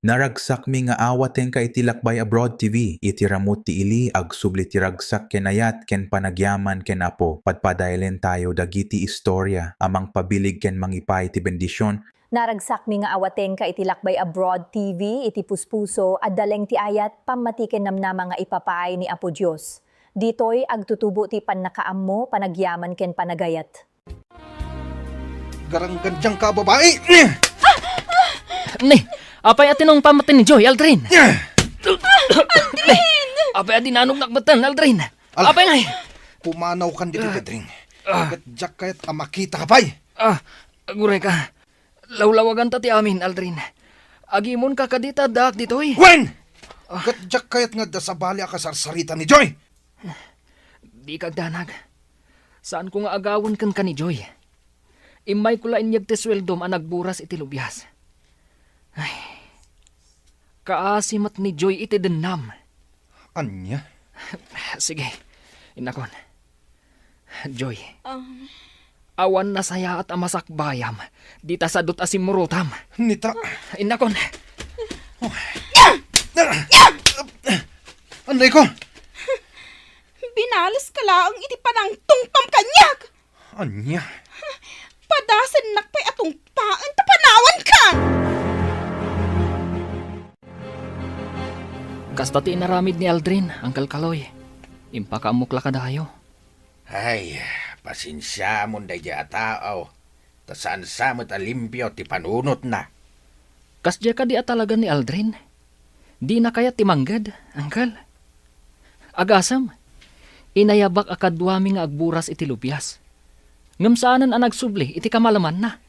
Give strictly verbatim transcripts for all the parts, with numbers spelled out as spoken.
Naragsakmi nga awatenka iti Lakbay Abroad T V. Iti ramut ti ili, agsubli ti ragsak ken ayat ken panagyaman ken Apo. Padpadaelen tayo dagiti istorya a mangpabilig ken mangipaay ti bendision. Naragsakmi nga awatenka iti Lakbay Abroad T V, iti puspuso, adda laeng ti ayat, pammati ken namnama nga ipapaay ni Apo Dios. Ditoy, agtutubo ti pannakaammo, panagyaman ken panagayat. Garanggandiangka a babai! Ni, apay a tinungpam met ni Joy, Aldrin? Ni, apay a dinanognak metten, Aldrin? Ala, apay ngay? Pumanawkan ditoy, Pedring. Ah. Ket diak kayat a makitaka pay. Ah, aguray ka. Lawlawaganta ti amin, Aldrin. Agimonka kadi ta addaak ditoy? Wen! Ah. Ket diak kayat nga adda sabali a kasarsarita ni Joy. Dika agdanag. Saanko nga agawen kenka ni Joy. Immayko la inyeg ti sueldom a nagburas iti lubias. Ay, kaasi met ni Joy iti dennam. Ania? Sige, innakon. Joy. Um. Awan nasayaat a masakbayam dita sadut a simmurotam. Nita. Innakon. Anay ko. Binaleska laeng iti panangtungpam kaniak. Ania? Padasennak pay a tungpaen ta panawankan. Kasta ti inaramid ni Aldrin, Uncle Kaloy. Impakaammok la kadayo. Ay, pasensiamon daydiay a tao, ta saan sa met a limpio ti panunotna. Kasdiay kadi a talaga ni Aldrin? Dina kayat ti mangged, Uncle? Agasem, inayabak a kaduami nga agburas iti lubias. Ngem saanen a nagsubli iti kamalamanna.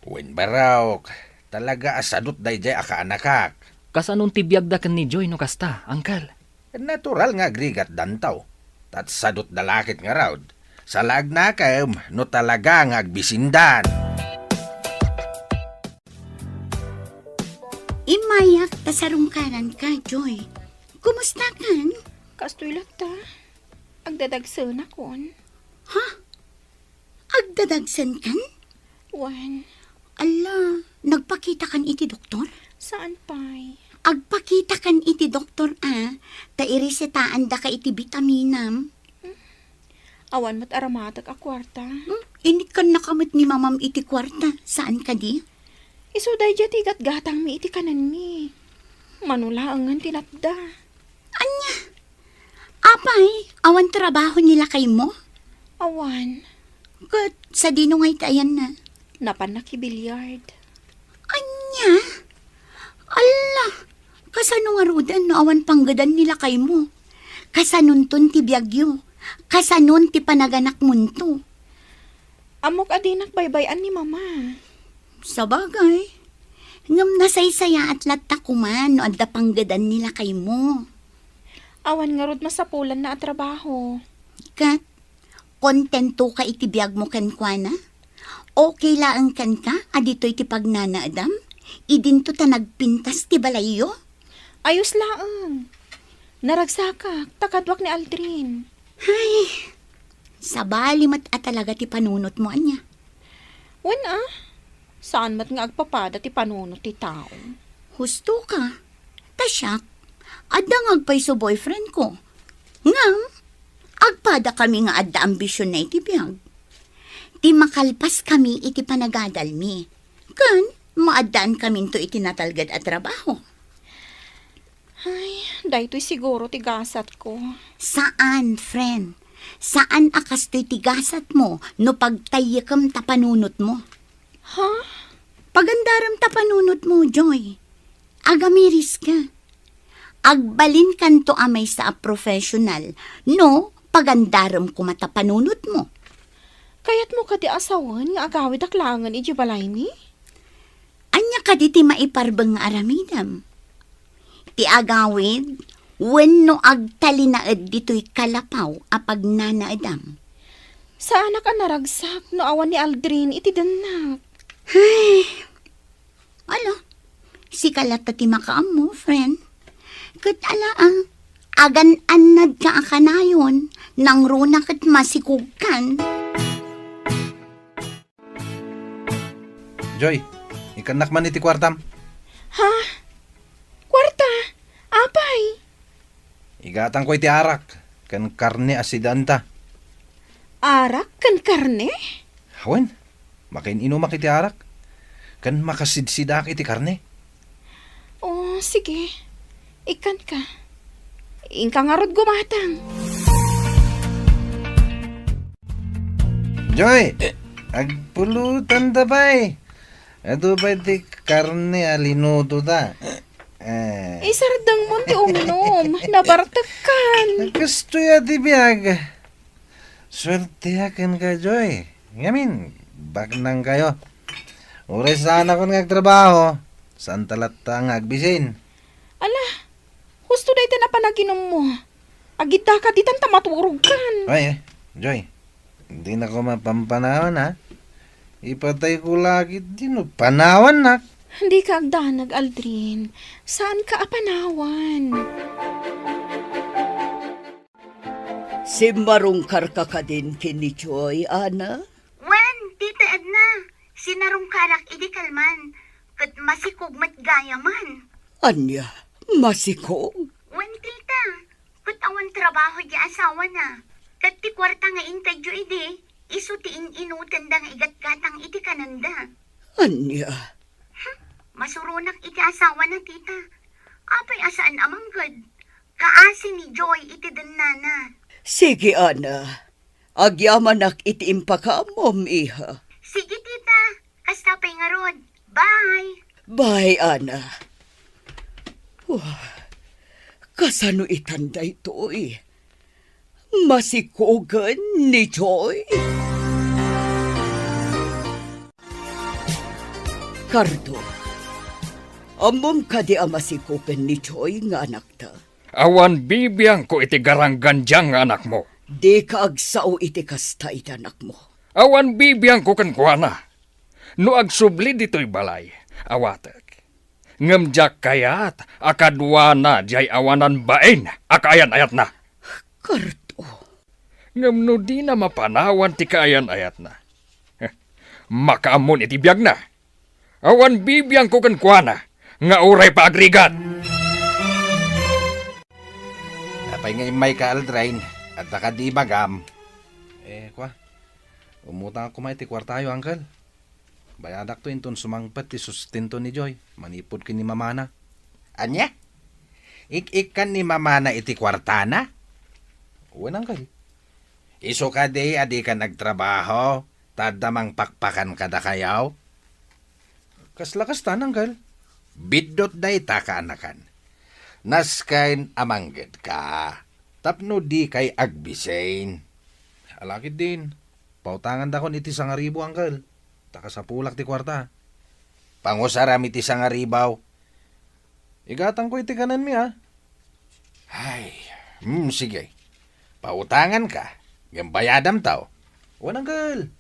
Wen barok, talaga a sadut daydiay a kaanakak. Kasanon ti biagda ken ni Joy no kasta, Uncle? Natural nga agrigatdanto. Ta sadutda la ket ngarud. Salaagnakem no talaga nga agbisindan. Immayak ta sarungkaranka, Joy. Kumustakan? Kastoy latta. Agdadagsenakon. Ha? Agdadagsenkan? Wen. Alla, nagpakitakan iti doktor? Saan pay? Agpakitakan iti doktor a, ta iresetaandaka iti bitaminam. Hmm. Awan met aramatek a kuarta. Hmm? Initkannaka met ni mamam iti kuarta, saan kadi? Isu daydiay ti gatgatangmi iti kanenmi. Mano laengen ti natda. Ania? Apay, awan trabaho ni lakaymo? Awan. Ket sadino ngay ti ayanna? Napan nakibiliard. Ania? Alla, kasano ngaruden no awan panggedan ni lakaymo? Kasanonton ti biagyo? Kasanon ti panaganakmonto? Ammok a dinak baybay-an ni Mama. Sabagay. Ngem nasaysayaat latta koma no adda panggedan ni lakaymo. Awan ngarud masapulanna a trabaho. Ket, kontentoka iti biagmo kenkuana? Okay laeng kenka a ditoy ti pagnanaedam? Idinto ta nagpintas ti balayyo? Ayos laeng. Naragsakak, ta kaduak ni Aldrin. Ay, sabali met a talaga ti panunotmo, ania? Wen a, saan met nga agpapada ti panunot ti tao. Husto ka. Ta siak, adda nga agpayso boyfriend ko. Ngem, agpada kami nga adda ambisionna iti biag. Ti makalpas kami iti panagadalmi. Ken, maaddaan kaminto iti natalged a trabaho. Ay, daytoy siguro ti gasatko. Saan, friend. Saan a kastoy ti gasatmo no pagtayyekem ta panunotmo. Ha? Pagandarem ta panunotmo, Joy. Agamiriska. Agbalinkanto a maysa a professional no pagandarem koma ta panunotmo. Kayatmo kadi a sawen nga agawidak laengen idiay balaymi? Ania kadi ti maiparbeng nga aramidem? Ti agawid wenno agtalinaed ditoy kalapaw a pagnanaedam? Saanak a naragsak no awan ni Aldrin iti dennak. Ay, ala, sika latta ti makaammo, friend. Ket ala, ah, agan-annadka a kanayon, nangruna ket masikogkan. Joy, ikkannak man iti kuartam. Ha? Gatangko iti arak ken karne a sidaanta. Arak ken karne? Wen, makin-inumak iti arak ken makasidsidaak iti karne. O, sige. Ikkanka. Inka ngarud gumatang. Joy, agpulotanta pay. Adu pay ti karne a linutoda. Eh. Isardengmon ti uminum. Nabartekkan. Kastoy a ti biag. Suerteak kenka, Joy. Ngamin, baknangkayo. Uray saanakon nga agtrabaho, saanta latta nga agbisin. Ala, husto dayta napanaginummo. Agiddaka ditan ta maturogkan. Ay, eh, Joy, dinako mapampanawan, ha? Ipatayko la ketdi no panawannak. Dika agdanag, Aldrin. Saanka a panawan. Simmarungkarka kadin ken ni Joy, Ana? Wen, Tita Edna, sinarungkarak idi kalman, ket masikog met gayaman. Ania? Masikog? Wen, Tita, ket awan trabaho di asawana. Ket ti kuarta nga intedyo idi, isu ti in-inutenda nga igatgatang iti kanenda. Ania? Hmm, masuronak iti asawana, Tita. Apay a saan a mangged? Kaasi ni Joy iti dennana. Sige, Ana. Agyamanak iti impakaamom, iha. Sige, Tita. Kasta pay ngarud. Bye. Bye, Ana. Wah, kasano itan daytoy? Masikogen ni Joy? Cardo, ammom kadi a masikogen ni Joy nga anakta? Awan bibiangko iti garanggandiang nga anakmo. Dika agsao iti kasta iti anakmo. Awan bibiangko kenkuana. No agsubli ditoy balay, awatek. Ngem diak kayat a kaduana diay awanan bain a kaayan-ayatna. Cardo. Ngem no dina mapanawan ti kaayan-ayatna, makaammon iti biagna. Awan bibiangko kenkuana nga uray paagrigat. Apay nga immayka, Aldrin? Adda kadi ibagam? Eh, kua, umutangak koma iti kuartayo, Uncle. Bayadakto inton sumangpet ti sustento ni Joy manipud ken ni mamana. Ania? Ik-ikkan ni mamana iti kuartana? Wen, Uncle. Isu kadi a dikan agtrabaho, ta adda mangpakpakan kadakayo? Kasla kasta, Uncle. Biddut dayta, kaanakan. Nasken a manggedka tapno dikay agbisin. Ala ketdin, pautangandakon iti sangaribu, Uncle. Ta kasapulak ti kuarta. Pangusaram iti sangaribu. Igatangko iti kanenmi, a. Ay, hmm, sige. Pautanganka, ngem bayadamto. Wen, Uncle.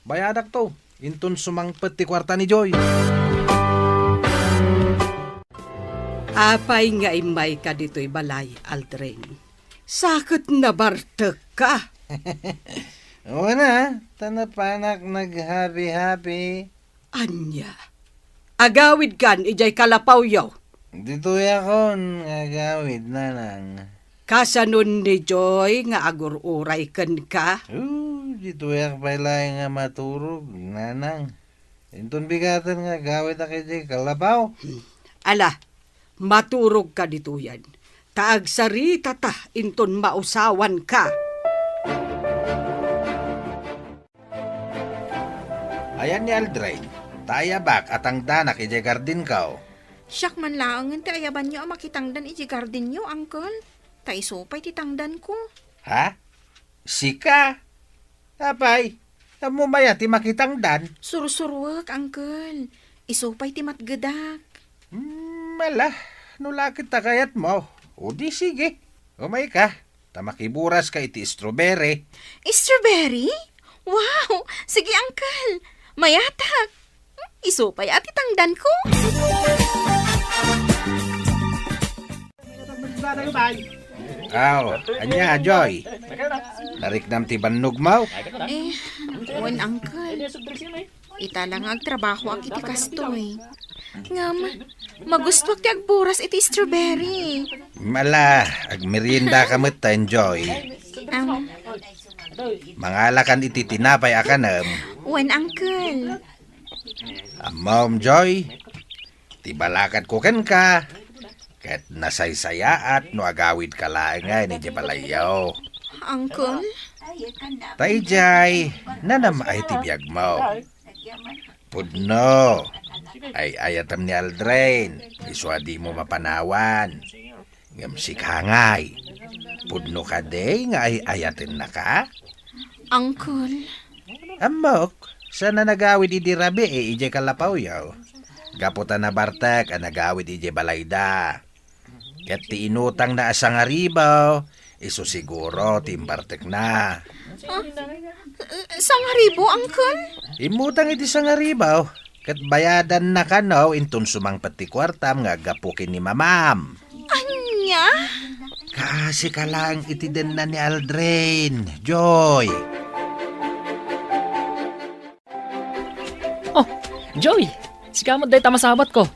Bayadakto inton sumangpet ti kuarta ni Joy. Apay nga immayka ditoy balay, Aldrin? Sa ket nabartekka. Wen a, ta napanak naghabi-habi. Ania? Agawidkan idiay kalapawyo? Ditoyakon nga agawid, nanang. Kasanon ni Joy nga agur-uray kenka? Oh, ditoyak pay laeng nga maturog, nanang. Inton bigaten nga agawidak idiay kalapaw. Hmm. Ala, maturogka ditoyen. Ta agsaritata inton mausawanka. Ayan ni Aldrin, ta ayabak a tangdanak idiay gardinko. Siak man laengen ti ayabanyo a makitangdan idiay gardinyo, Uncle. Ta isu pay ti tangdanko. Ha? Sika? Apay, ammom aya ti makitangdan? Sursuruek, Uncle. Isu pay ti matgedak. Hmm, ala, no la ket ta kayatmo, o di sige. Umayka. Ta makiburaska iti strawberry. Strawberry? Wow! Sige, Uncle. Mayatak. Isu pay a ti tangdanko. Aw, ania, Joy? Nariknam ti bannogmo? Eh, wen, Uncle. Ita la nga agtrabahoak iti kastoy. Ngem, magustuak ti agburas iti strawberry. Ala, agmeriendaka metten, Joy. Am. Mangalakan iti tinapay a kanem. Wen, Uncle. Ammom, Joy, ti balakadko kenka, ket nasaysayaat no agawidka laengen idiay balayyo. Uncle? Ta idiay, nanam-ay ti biagmo. Pudno, ay-ayatem ni Aldrin, isu a dimo mapan awan. Ngem sika ngay, pudno kadi nga ay-ayatennaka? Uncle. Ammok, saan a nagawid idi rabii idiay kalapawyo. Gapu ta nabartek a nagawid idiay balayda. Ket ti inutangna a sangaribu, isu siguro ti imbartekna. Ah, sangaribu, Uncle? Immutang iti sangaribu, ket bayadanna kano inton sumangpet ti kuartam nga aggapu ken ni mamam. Ania? Kaasika laeng iti denna ni Aldrin, Joy. Oh, Joy! Sika met dayta masabatko.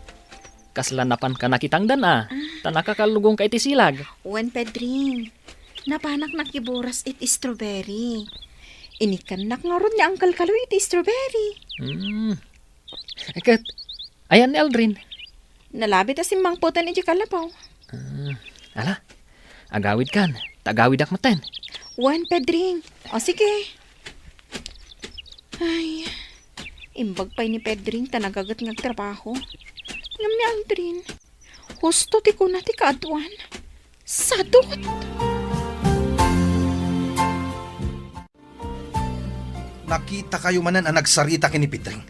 Kasla napanka nakitangdan a, ta nakakallugongka iti silag. Wen, Pedring. Napanak nakiburas iti strawberry. Inikkannak ngarud ni Uncle Kaloy iti strawberry. Hmm. Ket, ayan ni Aldrin? Nalabit a simmangpeten iti kalapaw. Ah, ala, agawidkan, ta agawidak metten. Wen, Pedring. O, sige. Ay, imbag pay ni Pedring ta nagaget nga agtrabaho. Ngem ni Aldrin, husto ti kuna ti kaaduan. Sadut! Nakitakayo manen a nagsarita ken ni Pedring.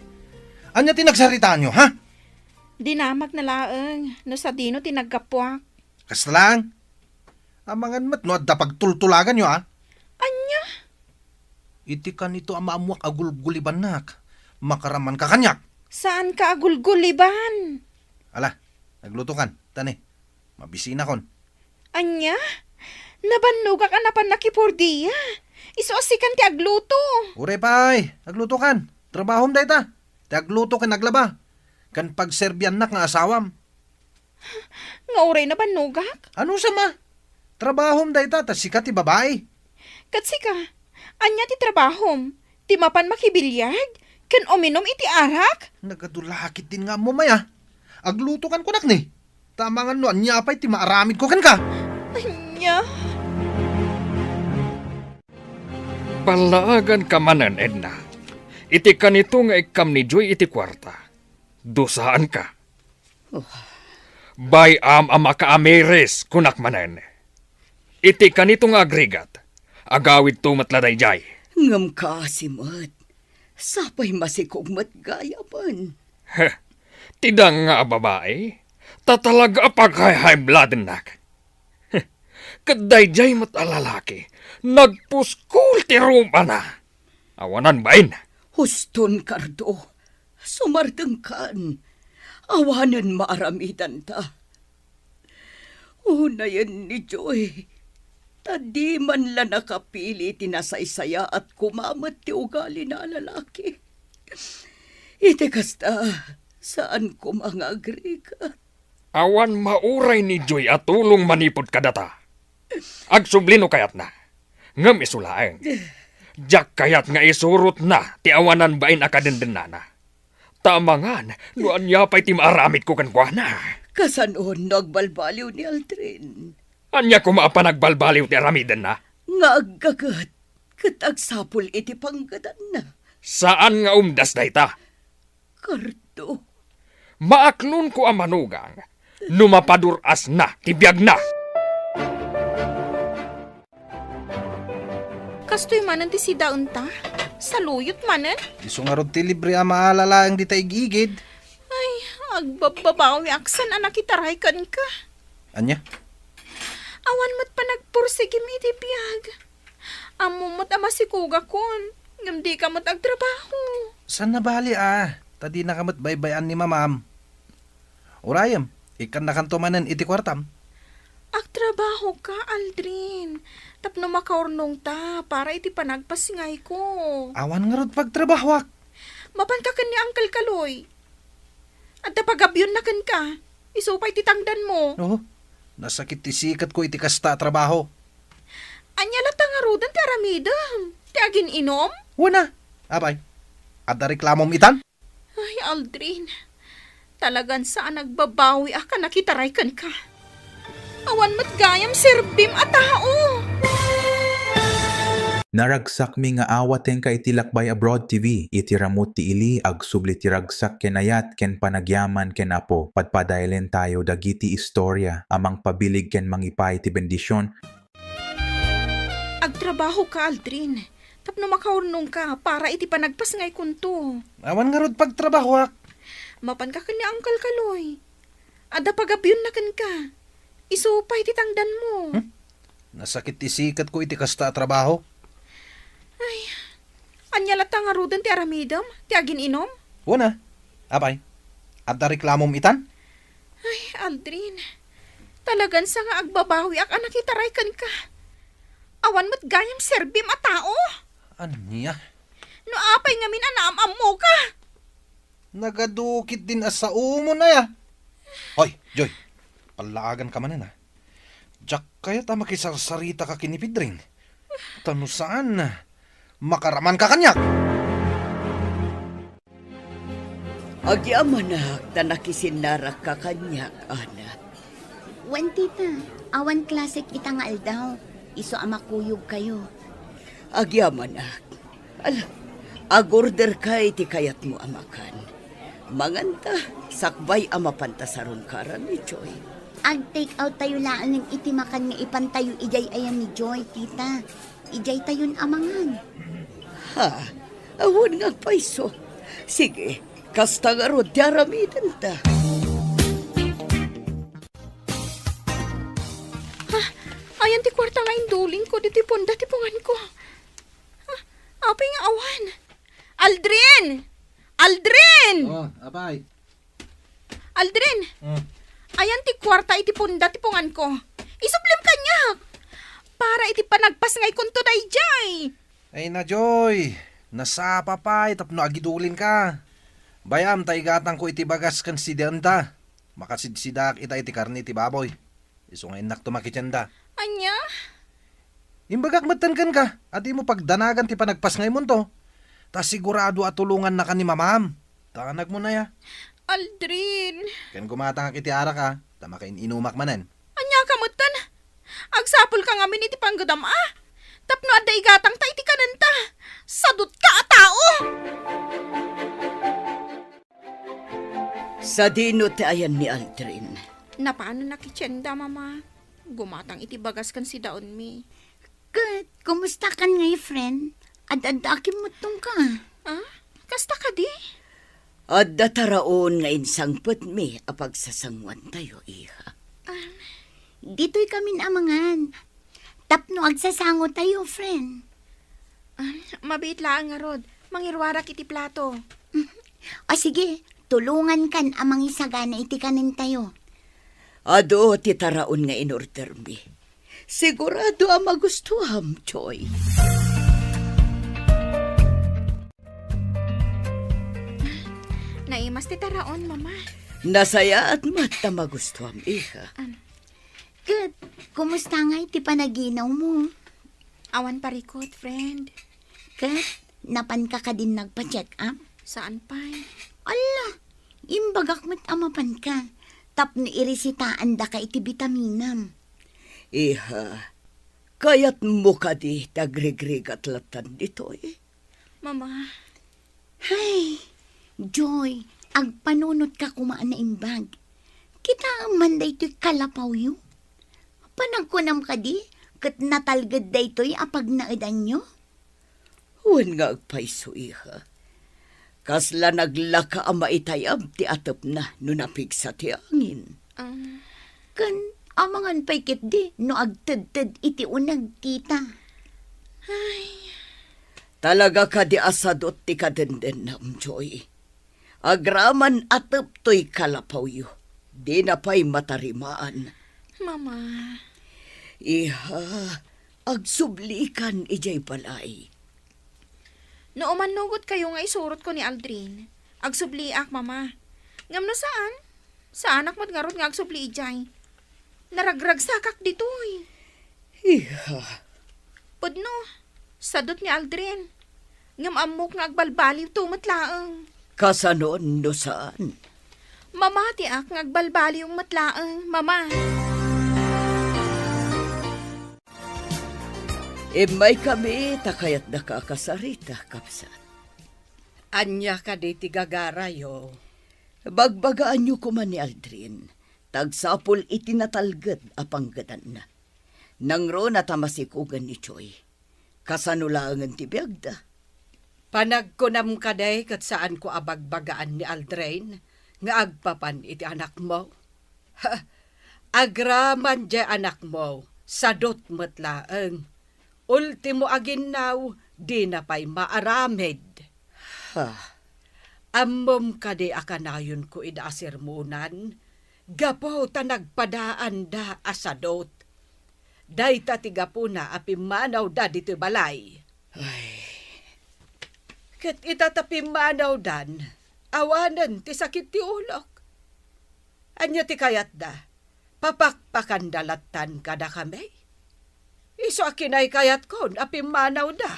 Ania ti nagsaritaanyo, ha? Dinamagna laeng no sadino ti naggapuak. Kasta laeng? Amangan met no adda pagtultulaganyo, a? Ania? Iti kanito a maammoak a gulgulibannak, makaramanka kaniak. Saanka a gulguliban? Ala, aglutokan, ta ne, mabisinakon. Ania? Nabannogak a napan nakipordia. Isu a sikan ti agluto. Uray pay, aglutokan. Trabahom dayta. Ti agluto ken aglaba. Ken pagserbiannak nga asawam. Nga uray nabannogak? Ano sama? Trabahom dayta, ta sika ti babai. Ket sika, ania ti trabahom? Ti mapan makibiliag? Ken uminum iti arak? Nagadu la ketdin nga ammom aya. Aglutokan kunak ni. Ta amangan no ania pay ti maaramidko kenka. Ania? Ballaaganka manen, Edna. Iti kanito nga ikkam ni Joy iti kuarta. Dusaanka. Oh. Bay-am a makaamiris, kunak manen. Iti kanito nga agrigat, agawidto met la daydiay. Ngem kaasi met, sapay masikog met gayamen. Heh, ti danga a babai, ta talaga a pag-high-high blood-ennak. Heh, ket daydiay met a lalaki, nagpuskol ti rumana. Awanan bain. Huston, Cardo. Sumardengkan. Awanen maaramidanta. Unayen ni Joy, ta di man la nakapili ti nasaysayaat koma met ti ugalina a lalaki. Iti kasta, saan koma nga agrigat. Awan mauray ni Joy a tulong manipud kadata. Agsubli no kayatna. Ngem isu laeng, diak kayat nga isurotna ti awanan bain a kadendennana. Ta amangan no ania pay ti maaramidko kenkuana. Kasanon no agbalbaliw ni Aldrin? Ania koma a panagbalbaliw ti aramidenna? Nga aggaget ket agsapul iti panggedanna. Saan nga umdas dayta. Cardo. Maaklonko a manugang no mapadur-asna ti biagna. Kastoy manen ti sidaenta? Saluyot manen? Isu ngarud ti libre a maala laeng dita ig-igid. Ay, agbabbabawiak saan a nakitaray kenka. Ania? Awan met panagpursigim iti biag. Ammom met a masikogakon, ngem dika met agtrabaho. Saan a bali a, ta dinaka met baybay-an ni mamam. Urayem, ikkannakanto manen iti kuartam. Agtrabahoka, Aldrin, tapno makaurnongta para iti panagpasingayko. Awan ngarud pagtrabahoak. Mapanka ken ni Uncle Kaloy. Adda pagabionna kenka. Isu pay ti tangdanmo. Oo. Nasakit ti siketko iti kasta a trabaho. Ania latta ngaruden ti aramidem? Ti agin-inom? Wen a. Apay, adda reklamom itan? Ay, Aldrin. Talagan sa a nagbabawiak a nakitaray kenka. Awan met gayam serbim a tao. Naragsakmi nga awatenka iti Lakbay Abroad T V. Iti ramut ti ili, agsubli ti ragsak ken ayat ken panagyaman ken Apo. Padpadayalentayo dagiti istorya a mangpabilig ken mangipaay ti bendision. Agtrabahoka, Aldrin, tapno makaurnongka para iti panagpasngaykonto. Awan ngarud pagtrabahoak. Mapanka ken ni Uncle Kaloy. Adda pagabionna kenka. Isu pay ti tangdanmo. Hmm? Nasakit ti siketko iti kasta a trabaho. Ay, ania latta ngaruden ti aramidem? Ti agin-inom? Wen a. Apay, adda reklamom itan? Ay, Aldrin. Talagan sa nga agbabawiak a nakitaray kenka. Awan met gayam serbim a tao. Ania? No apay ngamin a naam-ammoka? Nagadukit din a saomon aya. Hoy, Joy, pallaaganka manen a. Diak kayat a makisarsarita ka ken ni Pedring. Ta no saan, makaraman ka kaniak. Agyamanak ta nakisinnarak ka kaniak, Ana. Wen, tita, awan klasek ita nga aldaw. Isu a makuyog kayo. Agyamanak. Ala, agorder ka iti kayatmo a makan. Manganta, sakbay a mapanta sarungkaran ni Joy. Ag-take out tayo laengen iti makan nga ipantayo idiay ayan ni Joy, tita. Idiay tayon a mangan. Ha? Awan nga agpayso. Sige, kasta ngarud ti aramidenta. Ha? Ayan ti kuarta nga indulingko ditoy punda ti punganko. Ha? Apay nga awan? Aldrin! Aldrin! Oh, apay. Aldrin! Hmm. Ayan ti kuarta iti punda ti punganko. Isublim kaniak! Para iti panagpasngaykonto daydiay! Ay na, Joy! Nasapa pay tapno agidulinka. Bay-am ta igatangko iti bagas ken sidaenta. Makasidsidaak ita iti karne ti baboy. Isu nga innakto makitienda. Ania? Imbagak metten kenka a dimo pagdanagan ti panagpasngaymonto. Ta sigurado a tulongannaka ni mamam. Danagmo aya. Aldrin. Ken gumatangak iti arak a, ta makain-inumak manen. Ania ka metten? Agsapulka ngamin iti panggedam a. Tapno adda igatangta iti kanenta. Sadutka a tao! Sadino ti ayan ni Aldrin? Napanon a kitienda, Mama. Gumatang iti bagas ken sidaonmi. Ket, kumusta kan ngay, friend? Ad-adda a kimmuttongka. Ah? Kasta kadi? Adda taraon nga insangpetmi a pagsasangoantayo, iha. Ah. Ditoy kamin a mangan. Tapno agsasangotayo, friend. Ah, mabiit laeng ngarud. Mangiruarak iti plato. O sige, tulongankan a mangisagana iti kanentayo. Adu ti taraon nga inordermi. Sigurado a magustuam, Joy. Naimas ti taraon, Mama. Nasayaat met ta magustuam, iha. Am. Ket, kumusta ngay ti panaginawmo? Awan parikut, friend. Ket, napanka kadin nagpa-check up? Saan pay. Alla, imbagak met a mapanka, tapno iresitaandaka iti bitaminam. Iha, kayatmo kadi ti agrigrigat lattan ditoy? Mama. Hay, Joy, agpanunotka koma a naimbag. Kitaem man daytoy kalapawyo. Panagkunam kadi, ket natalged daytoy a pagnaedanyo? Wen nga agpayso, iha. Kasla naglaka a maitayab ti atepna no napigsa ti angin. Ah. Ken amangan pay ketdi no agtedted iti uneg, tita. Ay. Talaga kadi a sadut ti kadendennam, Joy. Agraman a teptoy kalapawyo, dina pay matarimaan. Mama. Iha, agsublikan idiay balay. No umannugot kayo nga isurotko ni Aldrin, agsubliak, Mama. Ngem no saan, saanak met ngarud nga agsubli idiay. Naragragsakak ditoy. Iha. Pudno, sadot ni Aldrin. Ngem ammok nga agbalbaliwto met laeng. Kasano no saan? Mamatiak nga agbalbaliw met laeng, Mama. Immaykami ta kayatdaka a kasarita, kabsat. Ania kadi ti gagarayo? Bagbagaanyo koma ni Aldrin, ta agsapul iti natalged a panggedanna. Nangruna ta masikugen ni Joy. Kasano laengen ti biagda? Panagkunam kadi ket saanko a bagbagaan ni Aldrin nga agpapan iti anakmo? Ha, agraman diay anakmo, sadot met laeng. Ultimo a ginnaw, dina pay maaramid. Ha? Ammom kadi a kanayonko ida a sermonan? Gapu ta nagpadaanda a sadot. Dayta ti gapuna a pimmanawda ditoy balay. Ay. Ket ita ta pimmanawdan, awanen ti sakit ti ulok. Ania ti kayatda? Papakpakanda lattan kadakami? Isu a kinaykayatkon a pimmanawda.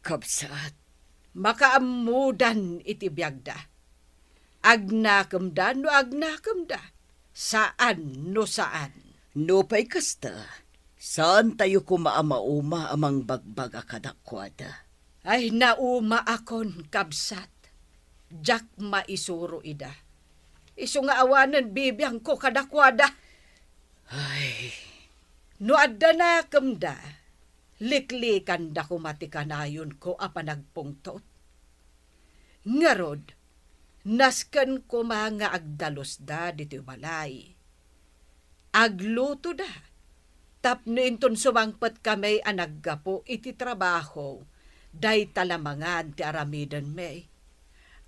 Kabsat. Makaammodan iti biagda. Agnakemda no agnakemda. Saan no saan. Nupay kasta, saantayo koma a mauma a mangbagbaga kadakuada. Ay, naumaakon, kabsat. Diak maisuro ida. Isu nga awanen bibiangko kadakuada. Ay. No adda nakemda, liklikanda koma ti kanayonko a panagpungtot. Ngarud, nasken koma nga agdalusda ditoy balay. Aglutoda, tapno inton sumangpet kami a naggapu iti trabaho, dayta la mangan ti aramidenmi.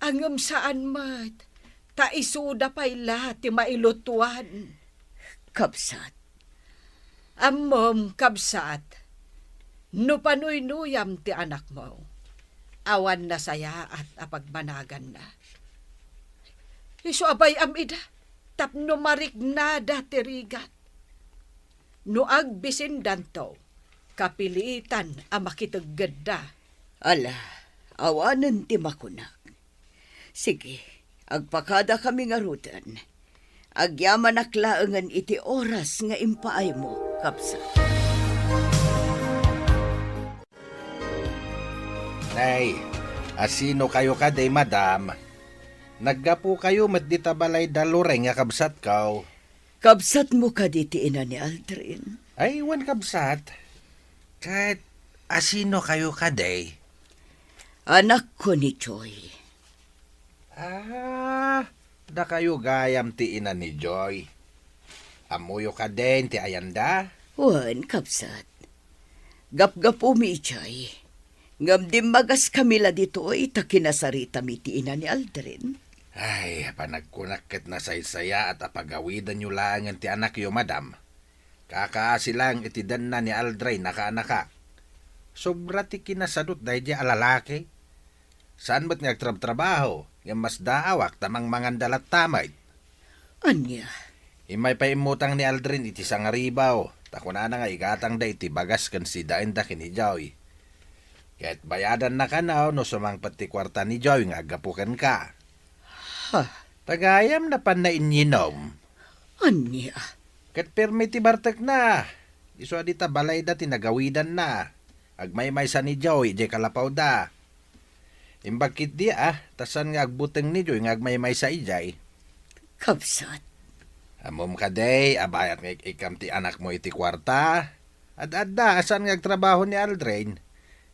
Ngem saan met, ta isuda pay la ti mailutuan. Kabsat. Ammom, kabsat, no panuynuyam ti anakmo, awan nasayaat a pagmanaganna. Isu a bay-am ida, tapno mariknada ti rigat. No agbisindanto, kapilitan a makiteggedda. Ala, awanen ti makunak. Sige, agpakadakami ngaruden. Agyamanak laengen iti oras nga impaaymo, kabsat. Nay, asinokayo kadi, madam? Naggapukayo met dita balay da Loreng a kabsatko. Kabsatmo kadi ti ina ni Aldrin? Ay, wen, kabsat. Ket asinokayo kadi? Anakko ni Joy. Ah, dakayo gayam ti ina ni Joy. Ammoyo kadin ti ayanda? Wen, kabsat. Gapgapumi idiay. Ngem dimmagaskami la ditoy ta kinasaritami ti ina ni Aldrin. Ay, panagkunak ket nasaysayaat a pagawidanyo laengen ti anakyo, madam. Kakaasi laeng iti denna ni Aldrin a kaanakak. Sobra ti kinasadut daydiay a lalaki. Saan met nga agtrabtrabaho, ngem masdaawak ta mangmanganda latta met. Ania? Immay pay immutang ni Aldrin iti sangaribaw, ta kunana nga igatangda iti bagas ken sidaenda ken ni Joy. Ket bayadanna kano no sumangpet ti kuarta ni Joy nga aggapu kenka. Ha? Ta gayam napanna inyinom. Ania? Ket permi ti bartekna. Isu a dita balayda ti nagawidanna. Agmaymaysa ni Joy idiay kalapawda. Imbag ketdi a, ta saan nga agbuteng ni Joy nga agmaymaysa idiay. Kabsat. Ammom kadi a bayat nga ik-ikkam ti anakmo iti kuarta? Ad-adda a saan nga agtrabaho ni Aldrin.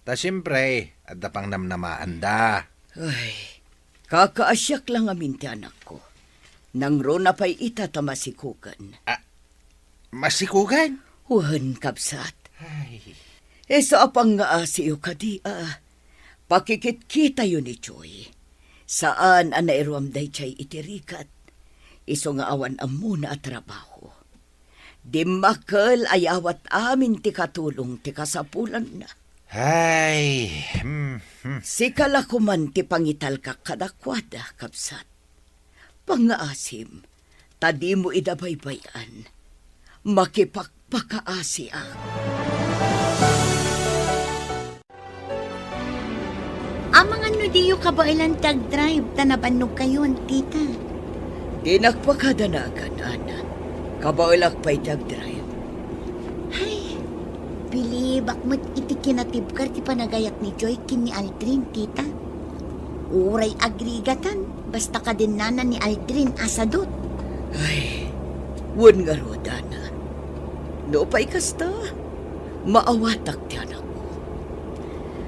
Ta siempre, adda pangnamnamaanda. Ay, kakaasiak la ngamin ti anakko. Nangruna pay ita ta masikugen. Ah, masikugen? Wen, kabsat. Ay. Isu a pangngaasiyo kadi a pakikitkitayo ni Joy. Saan a nairuam daydiay iti rigat. Isu nga awan ammona a trabaho. Dimmakkel a yawat amin ti katulong ti kasapulanna. Ay, hmm, hmm. Sika la koman ti pangitalkak kadakuada, kabsat. Pangaasim, ta dimo ida baybay-an. Makipakpakaasiak. Amangan no diyo kabaelan ti agdrive ta nabannogkayon, tita. Dinak pakadanagan, Ana. Kabaelak pay ti agdrive. Ay, bilibak met iti kinatibker ti panagayat ni Joy ken ni Aldrin, tita. Uray agrigatan, basta kadennana ni Aldrin a sadut. Ay, wen ngarud, Ana. Nupay kasta, maawatak ti anakko.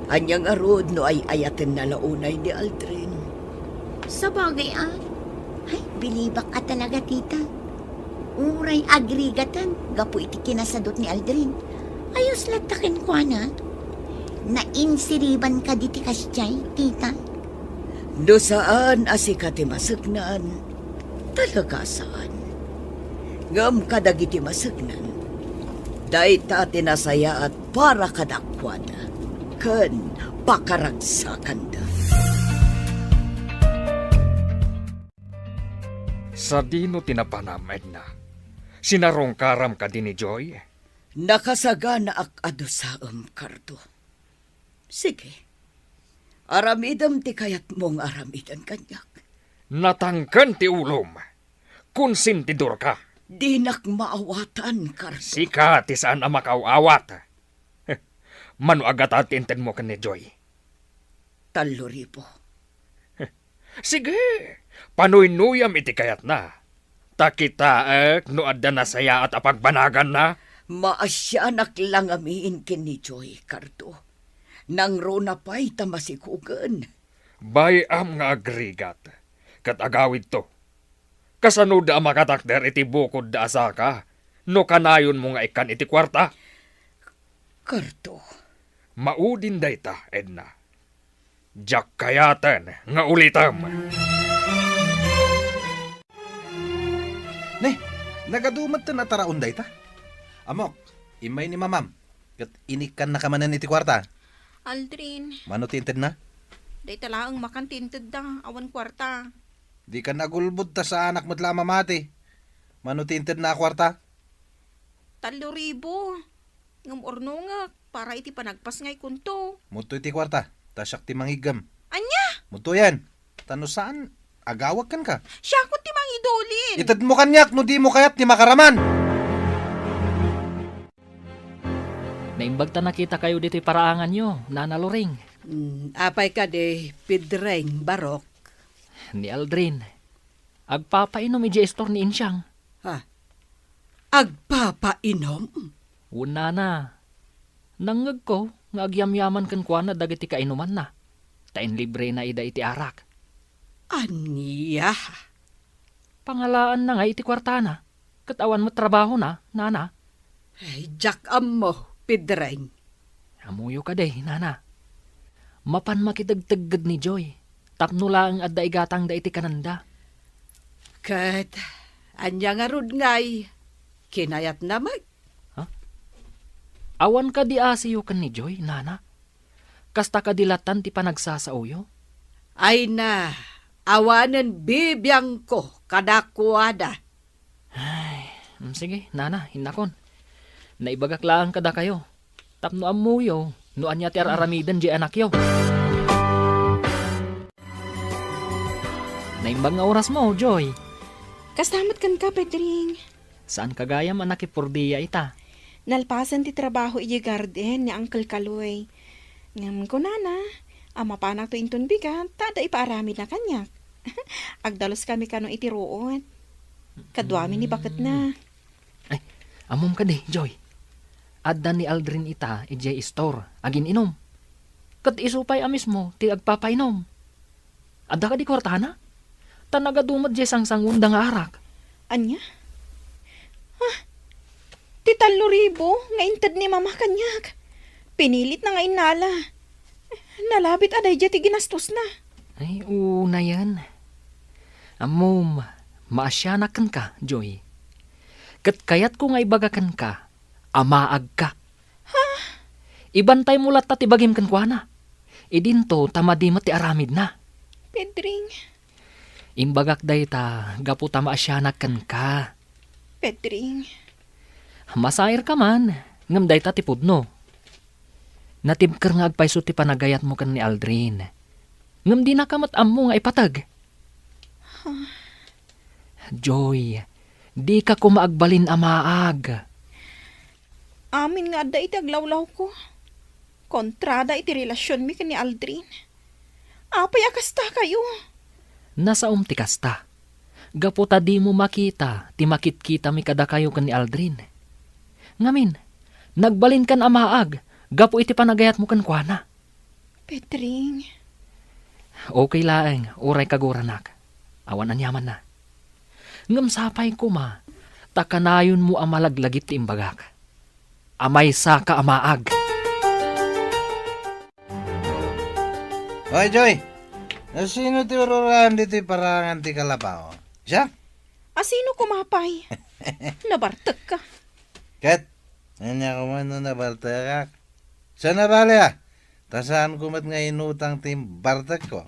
Ania ngarud no ay-ayatenna la unay ni Aldrin? Sabagay a. Ay, bilibak a talaga, tita. Uray agrigatan gapu iti kinasadut ni Aldrin. Ayos latta kenkuana. Nainsiriban kadi ti kasdiay, tita? No saan a sika ti maseknan, talaga saan. Ngem kadagiti maseknan, dayta ti nasayaat para kadakuada ken pakaragsakanda. Sadino ti napanam, Edna? Sinarungkaram kadi ni Joy? Nakasaganaak a dusaem, Cardo. Sige. Aramidem ti kayatmo nga aramiden kaniak. Natangken ti ulom. Konsentidorka. Dinak maawatan, Cardo. Sika ti saan a makaaw-awat. Mano a gata ti intedmo ken ni Joy? Tallo ribu. Sige, panuynuyam iti kayatna. Ta kitaek no adda nasayaat a pagbanaganna. Maasianak la ngamin ken ni Joy, Cardo. Nangruna pay ta masikugen. Bay-am nga agrigat, ket agawidto. Kasanoda a makatakder iti bukodda a saka no kanayonmo nga ikkan iti kuarta? Cardo. Maudin dayta, Edna. Diak kayaten nga ulitem. Ne, nagadu metten a taraon dayta. Ammok, immay ni mamam, ket inikkannaka manen iti kuarta. Aldrin. Mano ti intedna? Dayta laeng makan ti intedda, awan kuarta. Dikan agulbod ta saanak met la a mamati. Mano ti intedna a kuarta? Tallo ribu. Ngem urnongek para iti panagpasngaykonto. Mudto iti kuarta, ta siak ti mangiggem. Ania? Mudtoyen. Ta no saan, agawag kenka. Siakon ti mangidulin. Itedmo kaniak no dimo kayat ti makaraman. Naimbag ta nakitakayo ditoy paraanganyo, Nana Loring. Mm, apay kadi, Pedring, Barok? Ni Aldrin. Agpapainom idiay istor ni Insiang. Ha? Agpapainom? Wen, nana. Nangngegko nga agyamyaman kenkuana dagiti kainumanna, ta inlibrena ida iti arak. Ania? Pangalaanna nga iti kuartana, ket awan met trabahona, nana. Ay, diak ammo, Pedring. Ammoyo kadi, nana. Mapan makitegtegged ni Joy, tapno laeng adda igatangda iti kanenda. Ket ania ngarud ngay kinayatna met? Ha? Awan kadi asiyo ken ni Joy, nana? Kasta kadi latan ti panagsasaoyo? Ay na, awanen bibiangko kadakuada. Ay, mm, sige, nana, innakon. Naibagak laeng kadakayo. Tapno ammoyo no ania ti ar-aramiden diay anakyo. Naimbag nga orasmo, Joy. Kasta met kenka, Pedring. Saanka gayam a nakipurdia ita? Nalpasen ti trabaho idiay garden ni Uncle Kaloy. Ngem kunana a mapanakto inton bigat ta adda ipaaramidna kaniak. Agdaluskami kano iti ruot. Kaduami ni baketna. Ay, ammom kadi, Joy. Adda ni Aldrin ita idiay istor, agin-inom. Ket isu pay a mismo ti agpapainom. Adda kadi kuartana? Ta nagadu met diay sangsanguenda nga arak. Ania? Ah, ti tallo ribu nga inted ni Mama kaniak. Pinilitna nga innala. Nalabit a daydiay ti ginastosna. Ay, unayen. Ammom, maasianak kenka, Joy. Ket kayatko nga ibaga kenka, amaagka. Ha? Ibantaymo latta ti bagim kenkuana. Idinto ta madi met ti aramidna. Pedring. Imbagak dayta gapu ta maasianak kenka. Pedring. Masairka man, ngem dayta ti pudno. Natibker nga agpayso ti panagayatmo ken ni Aldrin. Ngem dinaka met ammo nga ipateg. Joy, dika koma agbalin a maag. Amin nga adda iti aglawlawko. Kontrada iti relasionmi ken ni Aldrin. Apay a kasta kayo? Nasaom ti kasta. Gapu ta dimo makita ti makitkitami kadakayo ken ni Aldrin. Ngamin, nagbalinkan a maag gapu iti panagayatmo kenkuana. Pedring. Okay laeng, uray kaguranak. Awan aniamanna. Ngem sapay koma, ta kanayonmo a malaglagip ti imbagak. Amaysaka a maag. Hoy, Joy! Asino ti ururaen ditoy parangan ti kalapaw? Siak? Asino koma pay? Nabartekka. Ket, ania koma no nabartekak? Saan a bale, a? Ta saanko met nga inutang ti bartekko.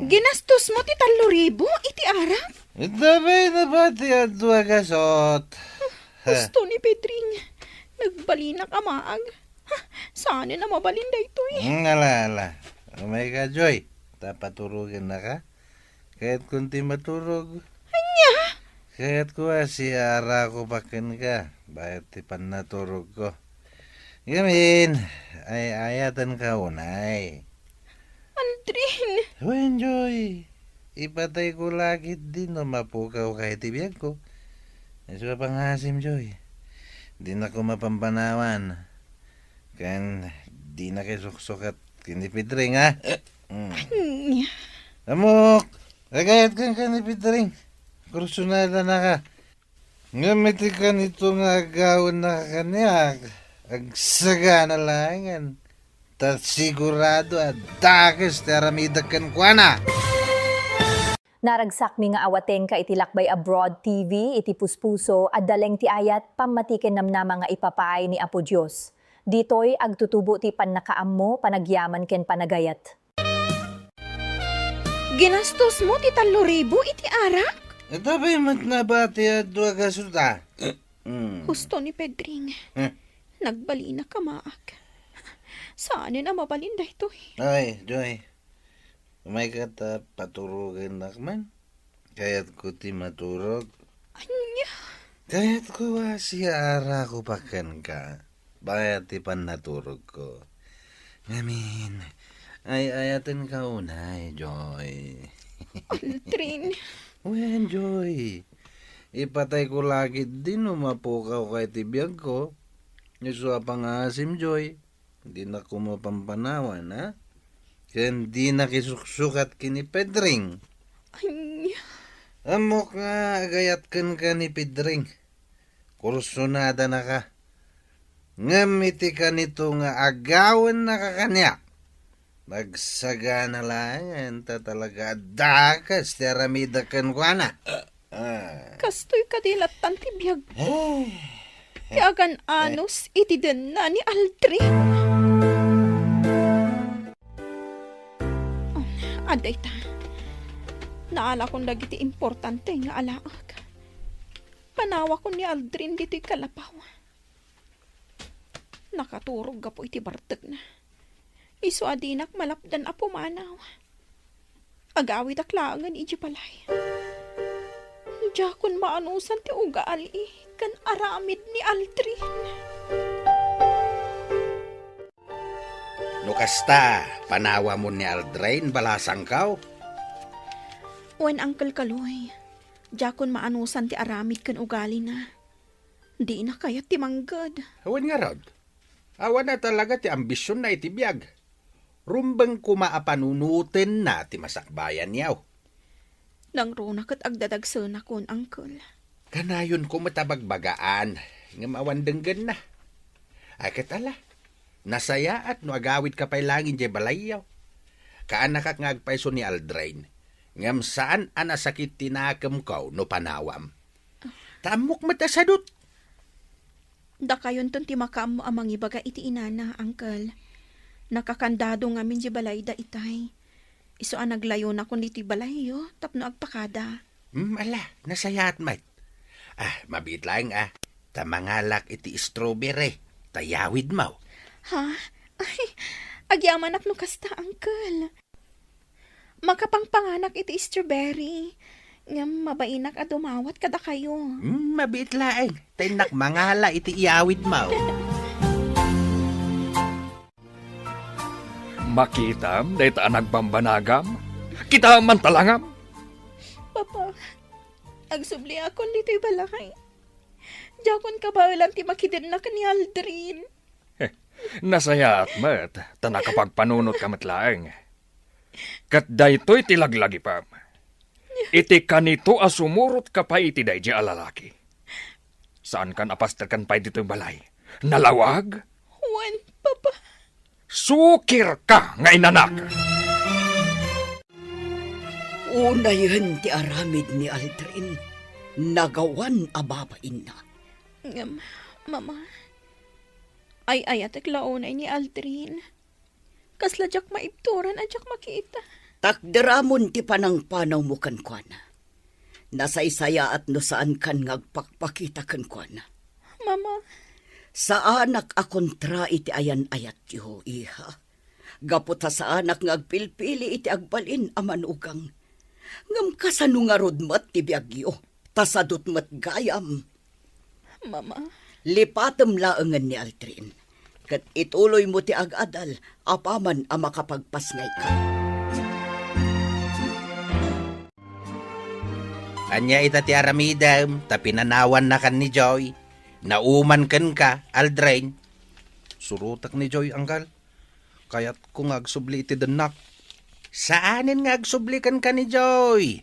Ginastosmo ti tallo ribu iti arak? Ita pay nabati a dua gasut. Husto ni Pedring. Nagbalinak a maag. Ha, saanen a mabalin daytoy. Hmm, ala, ala. Umayka, Joy. Ta paturogennaka. Kayatkon ti maturog. Ania? Kayatko a siaarakopak kenka, bayat ti pannaturogko. Ngamin, ay-ayatenka unay. Aldrin! Wen, Joy, ipatayko la ketdi no mapukawka iti biagko. Isu a pangasim, Joy. Dinaka mapampanawan. Ken dinaka isuksukat ken ni Pedring, a? Mm. Ania? Ammok, agayat kenka ni Pedring. Kursonadanaka. Ngem iti kanito nga agawennaka kaniak, agsagana laengen, ta sigurado a dakes ti aramidek kenkuana. Naragsakmi nga awatenka iti Lakbay Abroad T V, iti puspuso, adda laeng ti ayat, pammati ken namnama nga ipapaay ni Apo Dios. Ditoy agtutubo ti pannakaammo, panagyaman ken panagayat. Ginastosmo ti tallo ribu iti arak? Ita pay met nabati a dua gasut a. Mm. Husto ni Pedring. Eh. Nagbalinak a maag. Saanen a mabalin daytoy. Ay, Joy. Umayka ta paturogennak man. Kayatko ti maturog. Ania? Kayatko a siaarakopak kenka. Bayat ti pannaturogko. Ngamin, ay-ayatenka unay, Joy. Aldrin. Wen, Joy. Ipatayko la ketdi no mapukawka iti biagko. Isu a pangasim, Joy. Dinaka mapampanawan, a? Ken dinaka isuksukat ken ni Pedring. Ania? Ammok nga agayat kenka ni Pedring. Kursonadanaka. Ngem iti kanito nga agawennaka kaniak, agsagana laengen ta talaga a dakes ti aramidek kenkuana. Ah. Kastoy kadi lattan ti biag. Eh. Ti agan-anos iti denna ni Aldrin. Adda ita. Naalakon dagiti importante nga alaek. Panawakon ni Aldrin ditoy kalapaw. Nakaturog gapu iti bartekna. Isu a dinak malapdan a pumanaw. Agawidak laengen idiay balay. Diakon maanusan ti ugali ken aramid ni Aldrin. No kasta, panawamon ni Aldrin, balasangko? Wen, Uncle Kaloy, diakon maanusan ti aramid ken ugalina. Dina kayat ti mangged. Wen ngarud, awan a talaga ti ambisionna iti biag. Rumbeng koma a panunotenna ti masakbayanyo. Nangruna ket agdadagsenakon, Uncle. Kanayonko met a bagbagaan, ngem awan denggenna. Ay ket ala, nasayaat no agawidka pay laeng idiay balayyo. Kaanakak nga agpayso ni Aldrin, ngem saan a nasakit ti nakemko no panawam. Ta ammok met a sadut. Dakayonton ti makaammo a mangibaga iti inana, Uncle. Nakakandado ngamin di balayda itay. Isu a naglayonakon ditoy balayyo tapno agpakada. Hmm, ala, nasayaat met. Ah, mabiit laeng, ah. Ta mangalak iti strawberry, ta yawidmo. Ha? Ay, agyamanak no kasta, Uncle. Makapangpanganak iti strawberry. Ngem mabainak a dumawat kadakayo. Hmm, mabiit laeng. Ta innak mangala iti iyawidmo. Makitam dayta a nagbambanagam? Kita man talangam. Papa, agsubliakon ditoy balay. Diakon kabaelan ti makidennak ni Aldrin. Nasayaat met, ta nakapagpanunotka met laeng. Ket daytoy ti laglagipem. Iti kanito a sumurotka pay iti daydi a lalaki. Saankan a pasterken pay ditoy balay. Nalawag? Wen, Papa. Sukirka nga inanak! Unayen ti aramid ni Aldrin, nagawan a babainna. Ngem, Mama, ay-ayatek la unay ni Aldrin. Kasla diak maibturan a diak makita. Takderamon ti panangpanawmo kenkuana. Nasaysayaat no saankan nga agpakpakita kenkuana. Mama. Saanak a kontra iti ayan-ayatyo, iha. Gapu ta saanak nga agpilpili iti agbalin a manugang. Ngem kasano ngarud met ti biagyo? Ta sadut met gayam. Mama. Lipatem laengen ni Aldrin, ket ituloymo ti agadal apaman a makapagpasngayka. Ania ita ti aramidem ta pinanawannakan ni Joy? Nauman kenka, Aldrin? Surotek ni Joy, Uncle. Kayatko nga agsubli iti dennak. Saanen nga agsubli kenka ni Joy.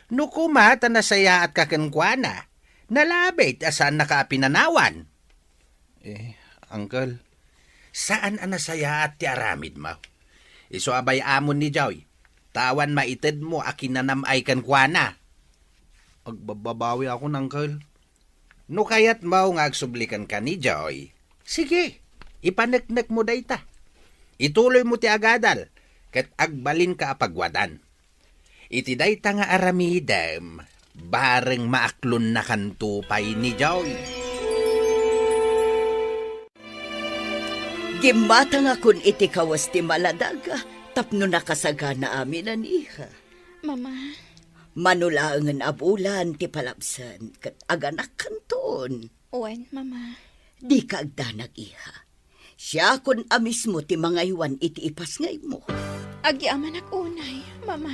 No koma ta nasayaatka kenkuana, nalabit a saannaka a pinanawan. Eh, Uncle. Saan a nasayaat ti aramidmo. Isu a bay-amon ni Joy, ta awan maitedmo a kinanam-ay kenkuana. Agbabbabawiakon, Uncle. No kayatmo nga agsubli kenka ni Joy, sige, ipaneknekmo dayta. Ituloymo ti agadal, ket agbalinka a pagwadan. Iti dayta nga aramidem, bareng maaklonnakanto pay ni Joy. Gimmatangakon iti kawes ti maladag tapno nakasagana amin a ni iha. Mama. Mano laengen a bulan ti palabsen ket aganakkanton. Wen, Mama. Dika agdanag, iha. Siakon a mismo ti mangaywan iti ipasngaymo. Agyamanak unay, Mama.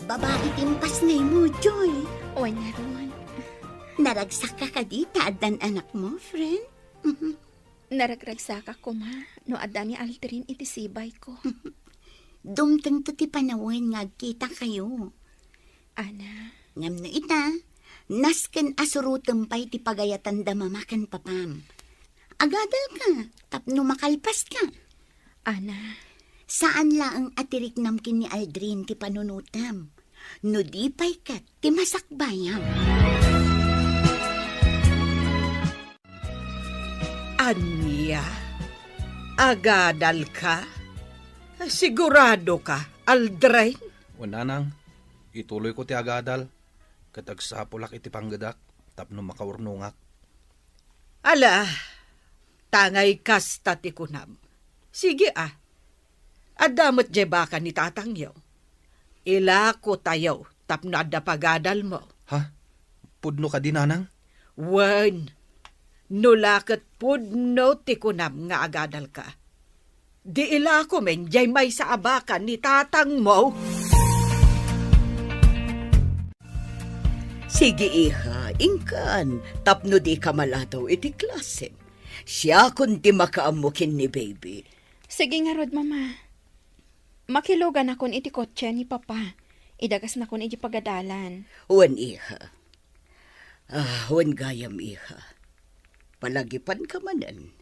Babai ti impasngaymo, Joy. Wen ngarud. Naragsakka kadi ta addan anakmo, friend? Naragragsakak koma no adda ni Aldrin iti sibayko. Dumtengto ti panawen nga agkitakayo. Ana. Ngem no ita, nasken a surotem pay ti pagayatanda mama ken papam. Agadalka tapno makalpaska. Ana. Saan laeng a ti riknam ken ni Aldrin ti panunotem. No di pay ket ti masakbayam. Ania? Agadalka? Siguradoka, Aldrin? Wen, nanang, ituloyko ti agadal, ket agsapulak iti panggedak tapno makaurnongak. Ala, tangay kasta ti kunam. Sige, a. Adda met diay baka ni tatangyo. Ilakotayo tapno adda pagadalmo. Ha? Pudno kadi, nanang? Wen, no la ket pudno ti kunam nga agadalka, di ilakomen diay maysa a baka ni tatangmo. Sige, iha, inkan, tapno dika maladaw iti klasem. Siakon ti makaammo ken ni baby. Sige ngarud, Mama. Makiluganakon iti kotse ni Papa. Idagasnakon iti pagadalan. Wen, iha. Ah, wen gayam, iha. Palagipanka manen.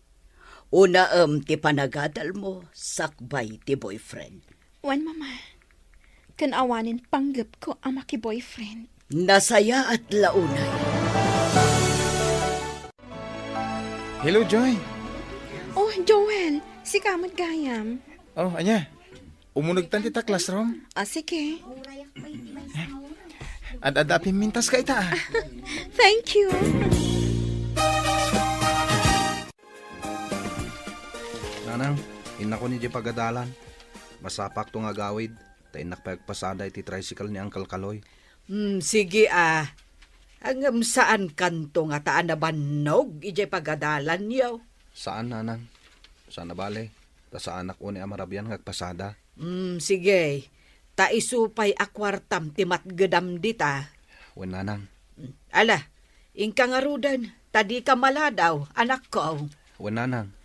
Unaem ti panagadalmo sakbay ti boyfriend. Wen, Mama. Ken awanen panggepko a maki-boyfriend. Nasayaat la unay. Hello, Joy. Oh, Joel. Sika met gayam. Oh, ania? Umunegtan ti ta classroom? Ah, sige. Ad-adda a pimmintas ka ita, ah. Thank you. Nanang, innakon idiay pagadalan. Masapakto nga agawid, ta innak pay agpasada iti tricycle ni Uncle Kaloy. Hmm, sige, ah. Ngem saankanto ngata a nabannog idiay pagadalanyo? Saan, Nanang. Saan a bale, ta saanak unay a marabian nga agpasada. Hmm, sige. Ta isu pay a kuartam ti matgedam dita. Wen, Nanang. Ala, inka ngaruden, ta dika maladaw, anakko. Wen, Nanang.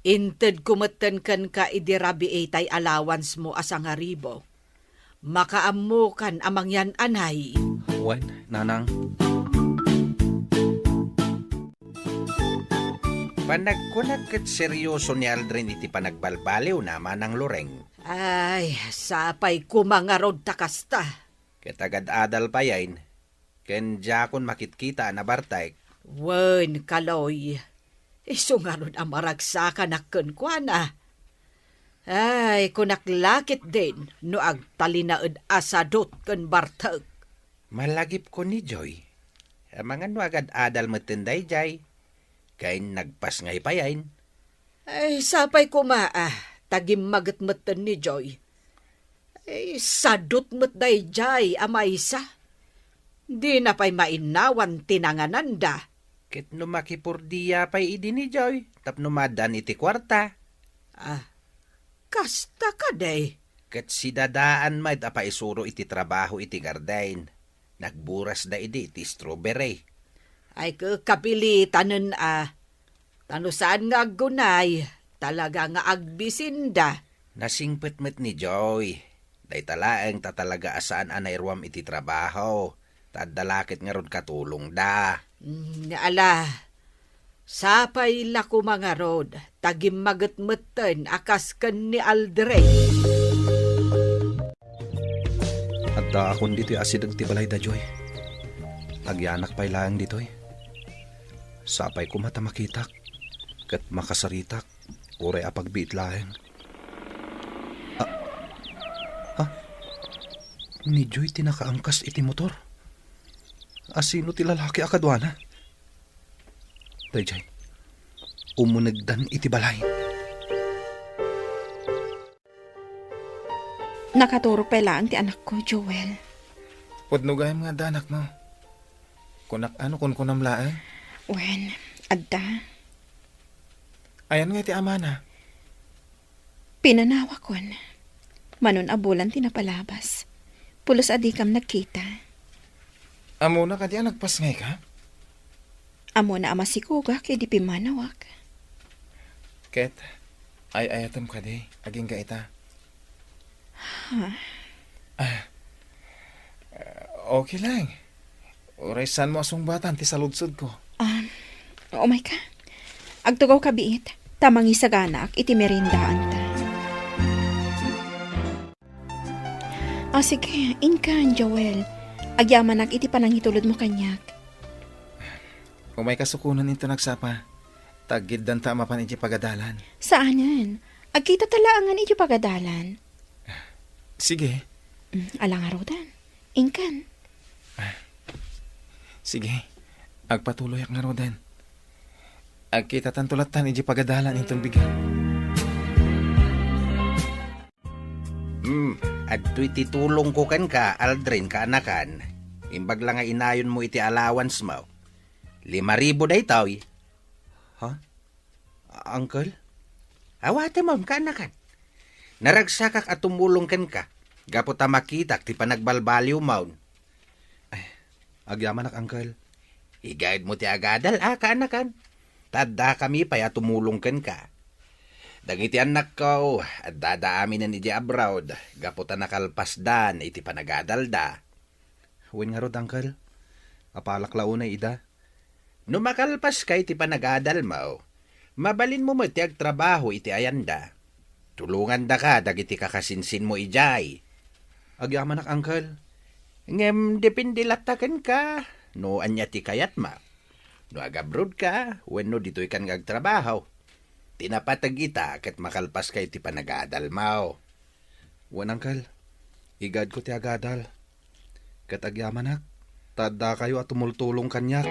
Intedko metten kenka idi rabii tay allowance-mo a sangaribu. Makaammokan a mangyan-anay. Wen, Nanang. Panagkunak ket serioso ni Aldrin iti panagbalbaliwna, Manang Loreng. Ay, sapay koma ngarud ta kasta. Ket agad-adal payen, ken diakon makitkita a nabartek. Wen, Kaloy, isu ngarud a maragsakanak kenkuana. Ay, kunak la ketdin no agtalinaed a sadut ken bartek. Malagipko ni Joy. Amangan no agad-adal metten daydiay. Ken nagpasngay payen. Ay, sapay koma, ah, ta gimmaget metten ni Joy. Ay, sadut met daydiay a maysa. Dina pay mainnawan ti nangananda. Ket no makipurdia pay idi ni Joy, tapno maaddaan iti kuarta. Ah, kasta kadi? Ket si Dadaan met a paisuro iti trabaho iti garden. Nagburasda idi iti strawberry. Ay, ke-, kapilitanen a. Ta no saan nga aggunay, talaga nga agbisinda. Nasingpet met ni Joy. Dayta laeng ta talaga a saan a nairuam iti trabaho. Ta adda la ket ngarud katulongda. Mm, ala, sapay la koma ngarud, ta gimmaget metten a kas ken ni Aldrin. Addaakon ditoy asideg ti balayda, Joy. Agyanak pay laeng ditoy. Sapay koma ta makitak, ket makasaritak, uray a pagbiit laeng. Ah, ah, ni Joy ti nakaangkas iti motor. Asino ti lalaki a kaduana? Daydiay, umunegdan iti balay. Nakaturog pay laeng ti anakko, Joel. Pudno gayam nga adda anakmo. Kunak, ano, kunkunam laeng? Wen, adda. Ayan nga iti amana? Pinanawakon. Manon a bulan ti napalabas. Pulos a dikam nagkita. Ammona kadi a nagpasngayka? Ammona a masikogak idi pimmanawak. Ket, ay-ayatem kadi, agingga ita? Ha? Ah, okay lang. Uray saanmo a sungbatan ti saludsodko. Ah, umayka. Agtugawka biit, ta mangisaganaak iti meriendaanta. Ah, sige, inkan, Joel. Agyamanak iti panangitulodmo kaniak. Umayka sukonen inton agsapa, ta aggiddanta a mapan idiay pagadalan. Saanen. Agkitata laengen idiay pagadalan. Sige. Mm, ala ngaruden. Inkan. Ah, sige. Agpatuloyak ngaruden. Agkitatanto lattan idiay pagadalan inton bigat. Hmm, adtoy ti tulongko kenka, Aldrin, kaanakan. Imbag la nga inayonmo iti allowance-mo. Lima ribu daytoy. Ha? Uncle? Awatemon, kaanakan. Naragsakak a tumulong kenka, gapu ta makitak ti panagbalbaliwmon. Ay, agyamanak, Uncle. Igayadmo ti agadal, a, kaanakan. Ta addakami pay a tumulong kenka. Dagiti annakko, addada aminen idiay abroad, gapu ta nakalpasdan iti panagadalda. Wen ngarud, Uncle. Apalak la unay ida. No makalpaska iti panagadalmo, Mabalinmo met ti agtrabaho iti ayanda. Tulongandaka dagiti kakasinsinmo idiay. Agyamanak, Uncle. Ngem depende latta kenka no ania ti kayatmo. No agabrodka wenno ditoykan nga agtrabaho. Ti napateg ita ket makalpaska iti panagadalmo. Wen, Uncle, igaedko ti agadal. Ket agyamanak, ta addakayo a tumultulong kaniak.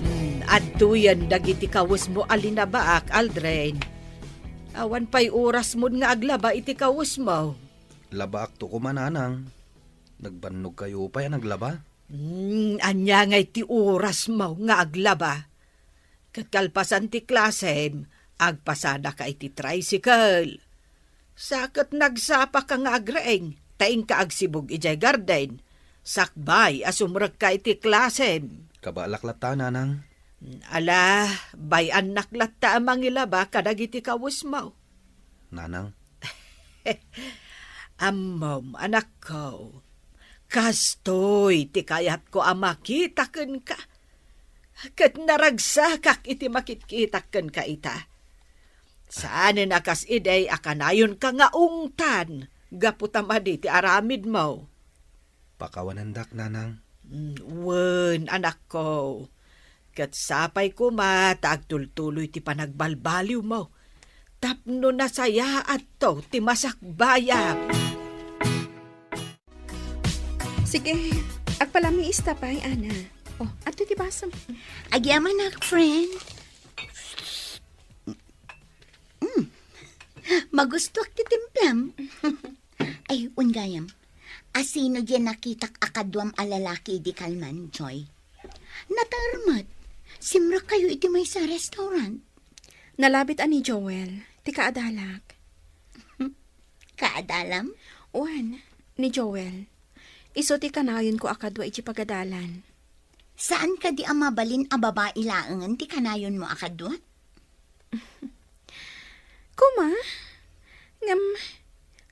Hmm, adtoyen dagiti kawesmo a linabaak, Aldrin. Awan pay orasmon nga aglaba iti kawesmo. Labaakto koma, Nanang. Nagbannogkayo pay a naglaba? Hmm, ania ngay ti orasmo nga aglaba? Ket kalpasan ti klasem, agpasadaka iti tricycle. Sa ket nagsapaka nga agreeng, ta inka agsibug idiay garden, sakbay a sumrekka iti klasem. Kabaelak latta, Nanang. Ala, bay-annak latta a mangilaba kadagiti kawesmo. Nanang. Ammom, anakko, kastoy ti kayatko a makita kenka. Ket naragsakak iti makitkitak kenka ita. Saanen a kas idi a kanayonka nga ungtan gapu ta madi ti aramidmo. Pakawanendak, Nanang. Mm, wen, anakko. Ket sapay koma ta agtultuloy ti panagbalbaliwmo tapno nasayaatto ti masakbayam. Sige, agpalamiis ta pay, Ana. Oh, adto ti basom. Agyamanak, friend. Mm. Magustuak ti timplam. Ay, wen gayam. Asino diay nakitak a kaduam a lalaki idi kalman, Joy? Nater met. Simrekkayo iti maysa a restaurant. Nalabit a ni Joel, ti kaadalak. Kaadalam? Wen, ni Joel. Isu ti kanayonko a kadua iti pagadalan. Saan kadi a mabalin a babai laengen ti kanayonmo a kadua? Koma, ngem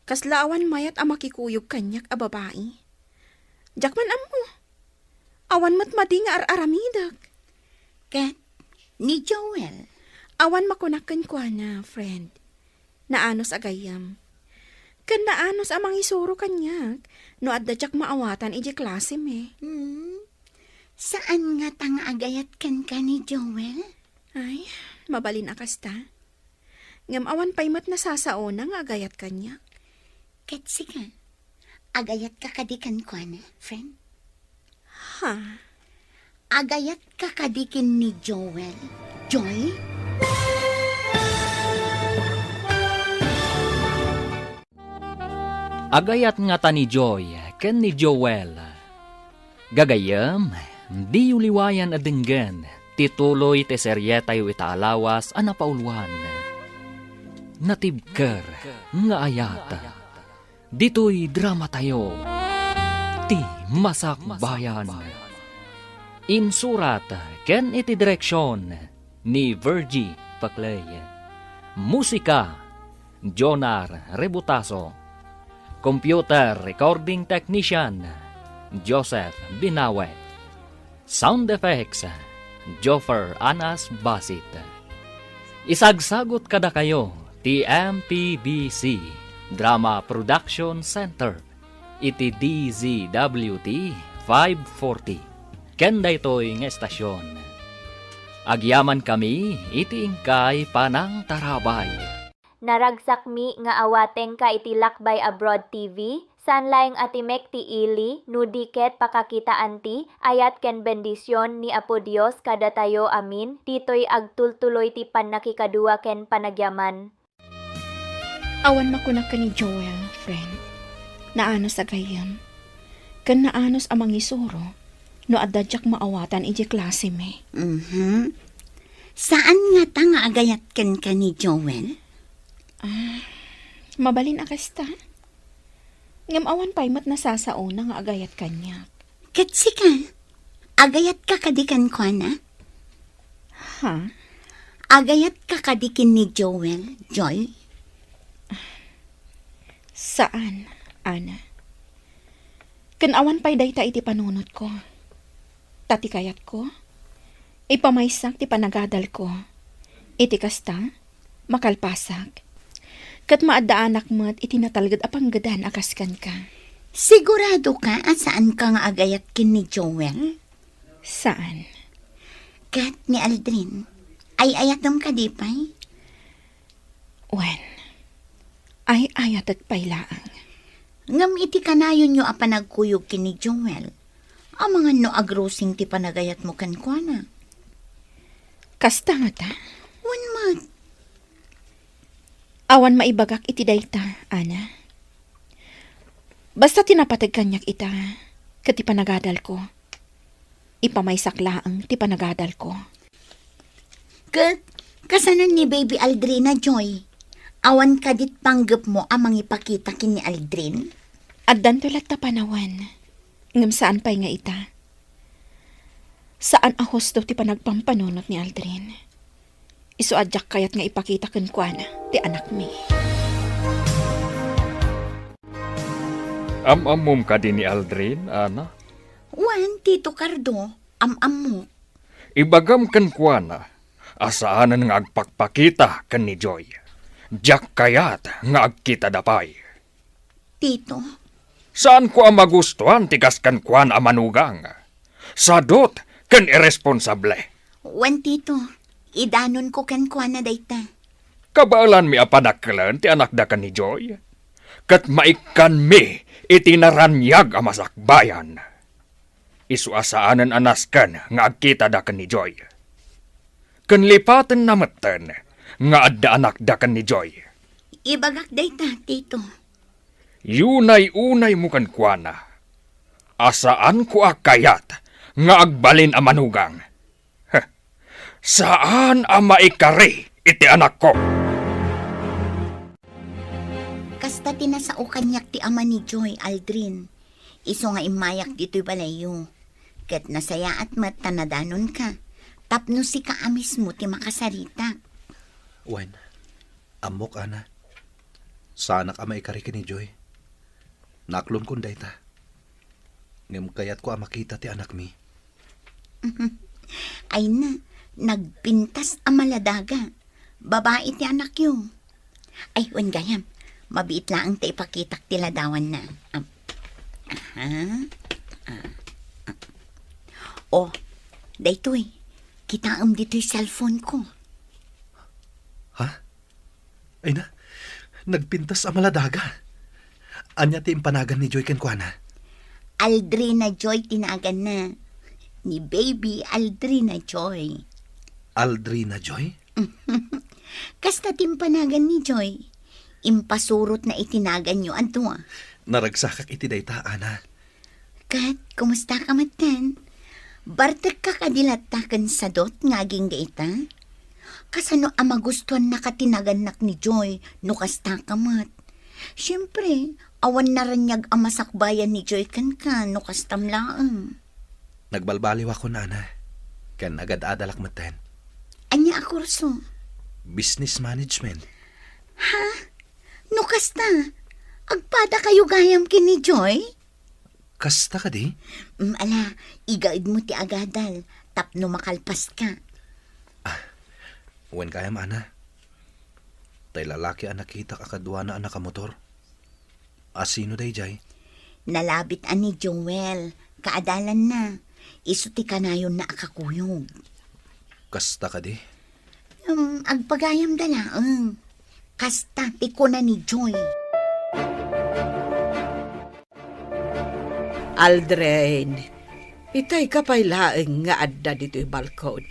kasla awan mayat a makikuyog kaniak a babai. Diak man ammo. Awan met madi nga ar-aramidek. Ket ni Joel? Awan makunak kenkuana, friend. Naanus a gayyem. Ken naanus a mangisuro kaniak no adda diak maawatan idiay klasem. Hmm? Saan ngata nga agayat kenka ni Joel? Ay, mabalin a kasta. Ngem awan pay met nasasaona nga agayat kaniak. Ket sika, agayatka kadi kenkuana, friend? Ha? Agayatka kadi ken ni Joel, Joy? Agayat ngata ni Joy ken ni Joel. Gagayyem, diyo liwayan a denggen ti tuloy ti serietayo ita a lawas a napauluan, Natibker nga Ayat. Ditoy dramatayo, Ti Masakbayan. Insurat ken iti direksion ni Virgie Paclay. Musika, Jonar Rebutaso. Computer Recording Technician, Joseph Binawe. Sound Effects, Joffer Anas Basit. Isagsagut kadakayo ti M P B C Drama Production Center iti D Z W T five forty. Ken daytoy nga estasion, agyamankami iti inkay panangtarabay. Naragsakmi nga awatengka iti Lakbay Abroad T V, saan laeng a timek ti ili, no di ket pakakitaan ti ayat ken bendision ni Apo Dios kadatayo amin, ditoy agtultuloy ti pannakikadua ken panagyaman. Awan makunak ken ni Joel, friend. Naanus a gayyem. Ken naanus a mangisuro no adda diak maawatan idiay klasem. Mhm. Saan ngata nga agayat kenka ni Joel? Ah, mabalin a kasta. Ngem awan pay met nasasaona nga agayat kaniak. Ket sika, agayatka kadi kenkuana? Ha? Agayatka kadi ken ni Joel, Joy? Saan, Ana. Ken awan pay dayta iti panunotko. Ta ti kayatko, Ipamaysak ti panagadalko. Iti kasta, makalpasak. Ket maaddaanak met iti natalged a panggedan a kas kenka. Siguradoka a saanka nga agayat ken ni Joel? Saan. Ket ni Aldrin, ay-ayatem kadi pay? Wen, ay-ayatek pay laeng. Ngem iti kanayonyo a panagkuyog ken ni Joel, amangan no agrusing ti panagayatmo kenkuana. Kasta ngata? Wen met. Awan maibagak iti dayta, Ana. Basta ti napateg kaniak ita, ket ti panagadalko. Ipamaysak laeng ti panagadalko. Ket, kasano ni Baby Aldrina, Joy? Awan kadit panggepmo a mangipakita ken ni Aldrin? Addanto latta panawen, ngem saan pay nga ita. Saan a husto ti panagpampanunot ni Aldrin. Isu a diak kayat nga ipakita kenkuana ti anakmi. Am-ammom kadi ni Aldrin, Ana? Wen, Tito Cardo, am-ammok. Ibagam kenkuana a saanen nga agpakpakita ken ni Joy. Diak kayat nga agkitada pay. Tito? Saanko a magustuan ti kas kenkuana a manugang. Sadot ken irresponsable. Wen, Tito, idanonko kenkuana dayta. Kabaelanmi a panakkelen ti anakda ken ni Joy. Ket maikkanmi iti naraniag a masakbayan. Isu a saanen a nasken nga agkitada ken ni Joy. Ken lipatenna metten nga adda anakda ken ni Joy. Ibagak dayta, Tito. Yunay-unaymo kenkuana a saanko a kayat nga agbalin a manugang. Heh, saan a maikari iti anakko. Kasta ti nasao kaniak ti ama ni Joy, Aldrin. Isu nga immayak ditoy balayyo. Ket nasayaat met ta nadanonka, tapno sika a mismo ti makasaritak. Wen, ammok, Ana. Saanak a maikari ken ni Joy. Naaklonkon dayta. Ngem kayatko a makita ti anakmi. Ay na, nagpintas a maladaga. Babai ti anakyo. Ay, wen gayam, mabiit laeng ta ipakitak ti ladawanna. Am, aha. Ah, ah. Oh, daytoy. Kitaem ditoy cellphone ko. Ha? Ay na, nagpintas a maladaga. Ania ti impanagan ni Joy kenkuana? Aldrina Joy ti naganna. Ni Baby Aldrina Joy. Aldrina Joy? Kasta ti impanagan ni Joy. Impasurotna iti naganyo a dua. Naragsakak iti dayta, Ana. Ket, kumusta ka metten? Bartekka kadi latta ken sadot nga agingga ita? Kasano a magustuannaka ti nagannak ni Joy no kasta ka met? Siempre, awan naraniag a masakbayan ni Joy kenka no kastam laeng. Nagbalbaliwakon, Ana, ken agad-adalak metten. Ania a kurso? Business management. Ha? No kasta, agpadakayo gayam ken ni Joy? Kasta kadi? Mm, ala, igaedmo ti agadal tapno makalpaska. Ah, wen gayam, Ana. Tay lalaki a nakitak a kaduana a nakamotor. A sino daydiay? Nalabit a ni Joel, kaadalanna. Isu ti kanayonna a kakuyog. Kasta kadi? Um, agpagayamda laeng. Kasta ti kuna ni Joy. Aldrin, itay ka pay laeng nga adda ditoy balkon.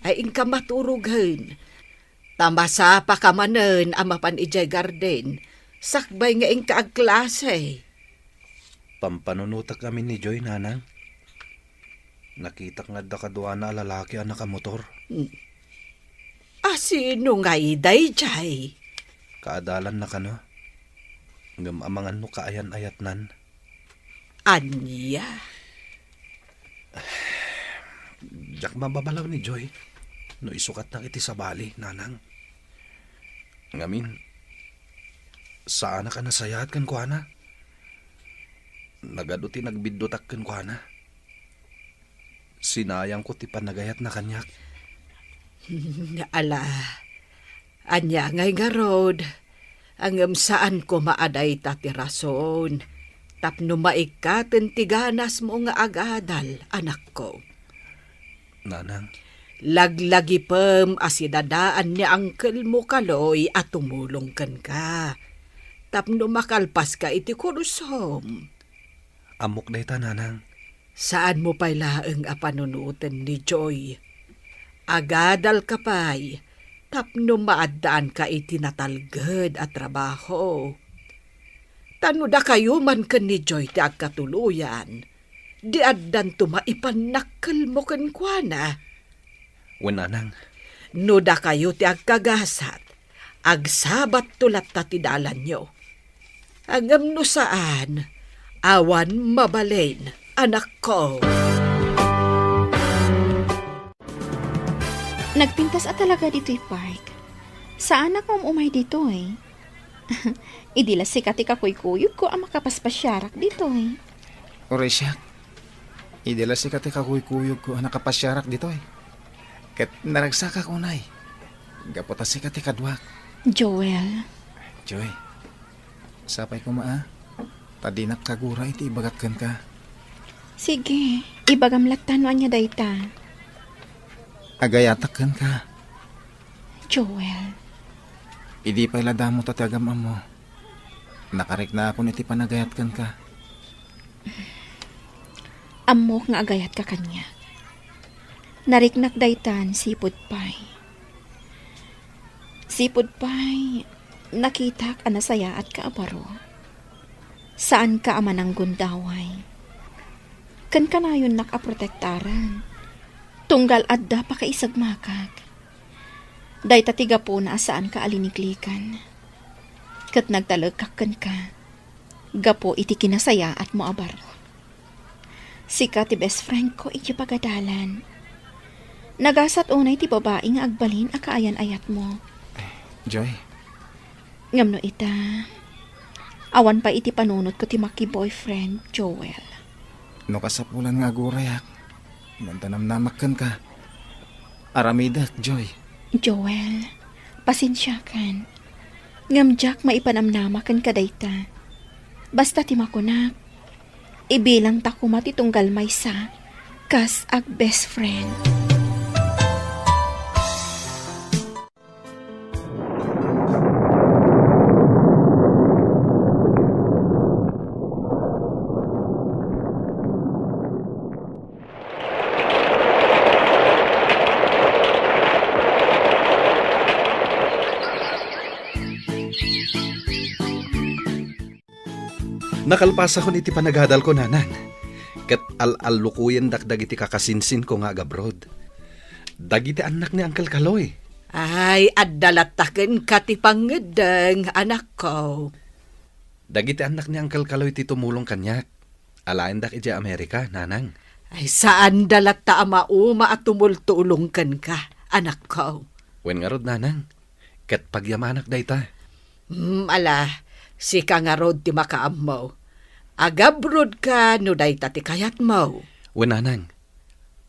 Ay inka maturogen. Ta masapaka manen a mapan idiay garden, sakbay nga inka agklase. Pampanunotak amin ni Joy, Nanang. Nakitak nga adda kaduana a lalaki a nakamotor. Hmm. A sino ngay daydiay? Kaadalanna kano. Ngem amangan no kaayan-ayatnan. Ania? Diak mababalaw ni Joy no isukatnak iti sabali, Nanang. Ngamin, saanak a nasayaat kenkuana. Nagadu ti nagbiddutak kenkuana. Sinayangko ti panagayatna kaniak. Ala, ania ngay ngarud? Ngem saan koma a dayta ti rason tapno maikkaten ti ganasmo nga agadal, anakko. Nanang. Laglagipem a sidadaan ni Uncle mo Kaloy a tumulong kenka tapno makalpaska iti kursom. Ammok dayta, Nanang. Saanmo pay laeng a panunoten ni Joy. Agadalka pay tapno maaddaanka iti natalged a trabaho. Ta no dakayo man ken ni Joy ti agkatuloyan, di addanto maipannakkelmo kenkuana. Wen, Nanang. No dakayo ti agkagasat, agsabatto latta ti dalanyo. Ngem no saan, awan mabalin, anakko. Nagpintas a talaga ditoy park. Saanak nga um-umay ditoy. Idi la sika ti kakuykuyogko a makapaspasiarak ditoy. Uray siak, idi la sika ti kakuykuyogko a nakapasiarak ditoy. Ket naragsakak unay, gapu ta sika ti kaduak. Joel. Joy, sapay koma a, ta dinak kagura iti ibagak kenka. Sige, ibagam latta no ania dayta. Agayatak kenka. Joel. Idi pay la damo ta ti agam-ammo, nakariknaakon iti panagayat kenka. Ammok nga agayatka kaniak. Nariknak daytan sipud pay. Sipud pay, nakitak a nasayaatka a baro. Saanka a mananggundaway. Ken kanayonnak a protektaran. Tunggal adda pakaisagmakak. Dayta ti gapuna a saanka a liniklikan. Ket nagtalekak kenka gapu iti kinasayaatmo a baro. Sika ti best friend ko iti pagadalan. Nagasat unay ti babai nga agbalin a kaayan-ayatmo. Joy. Ngem no ita, awan pay iti panunotko ti maki-boyfriend, Joel. No kasapulan nga agurayak, manta namnamak kenka. Aramidek, Joy. Joel, pasensiakan. Ngem diak maipanamnama kenka dayta. Basta ti makunak, ibilangta koma ti tunggal maysa kas ag-best friend. Nakalpasakon iti panagadalko, Nanang. Ket al-allukoyendak dagiti kakasinsinko nga agabroad. Dagiti annak ni Uncle Kaloy. Ay, adda latta kenka ti pangngeddeng, anakko. Dagiti annak ni Uncle Kaloy ti tumulong kaniak. Alaendak idiay Amerika, Nanang. Ay, saanda latta a mauma a tumultulong kenka, anakko. Wen ngarud, Nanang. Ket pagyamanak dayta. Hmm, ala, sika ngarud ti makaammo. Agabrodka no dayta ti kayatmo. Wen, Nanang.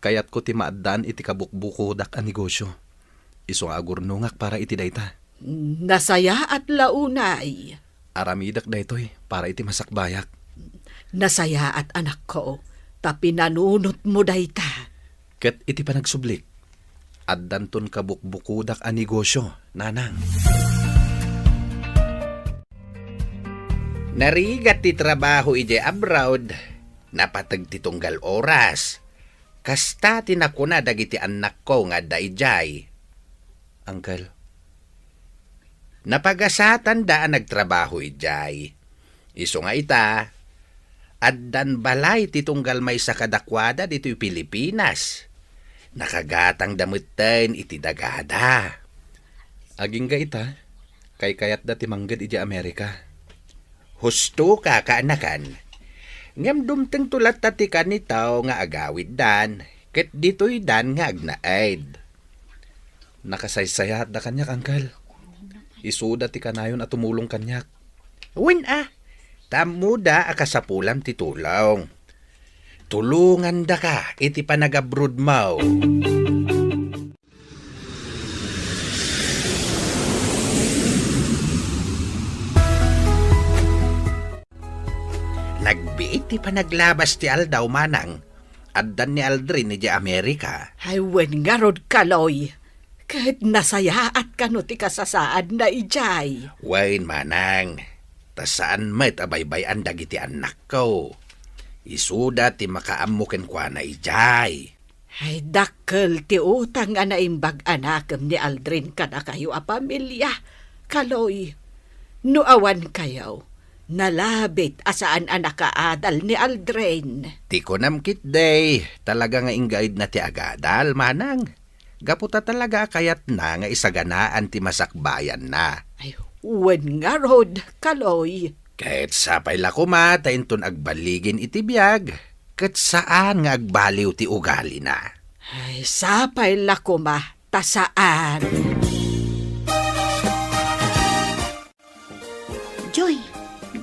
Kayatko ti maaddaan iti kabukbukodak a negosyo. Isu nga agurnongak para iti dayta. Nasayaat la unay. Aramidek daytoy para iti masakbayak. Nasayaat, anakko, ta pinanunotmo dayta. Ket iti panagsublik, addanton kabukbukodak a negosyo, Nanang. Narigat ti trabaho idiay abroad, napateg ti tunggal oras. Kasta ti nakuna dagiti annakko nga adda idiay. Uncle. Napagasatanda a nagtrabaho idiay. Isu nga ita, addan balay ti tunggal maysa kadakuada ditoy Pilipinas. Nakagatangda metten iti dagada. Agingga ita, kaykayatda ti mangged idiay Amerika. Husto ka, kaanakan. Ngem dumtengto latta ti kanitaw nga agawiddan, ket ditoydan nga agnaed. Nakasaysayaatda kaniak, Uncle. Isuda ti kanayon a tumulong kaniak. Wen a, ta ammoda a kasapulam ti tulong. Tulongandaka iti panagabrodmo. Nagbiit ti panaglabas ti aldaw, manang. Addan ni Aldrin idiay Amerika. Ay, wen ngarud, Kaloy. Ket nasayaat kano ti kasasaadna idiay. Wen, manang. Ta saan met a baybay-an dagiti annakko. Isuda ti makaammo kenkuana idiay. Ay, dakkel ti utang a naimbag a nakem ni Aldrin kadakayo a pamilia, Kaloy. No awan kayo, nalabit a saan a nakaadal ni Aldrin. Ti kunam ketdi, talaga nga inggaidna ti agadal, manang. Gapu ta talaga a kayatna nga isaganaan ti masakbayanna. Ay, wen ngarud, Kaloy. Ket sapay la koma ta inton agballigin iti biag, ket saan nga agbaliw ti ugalina. Ay, sapay la koma ta saan. Joy,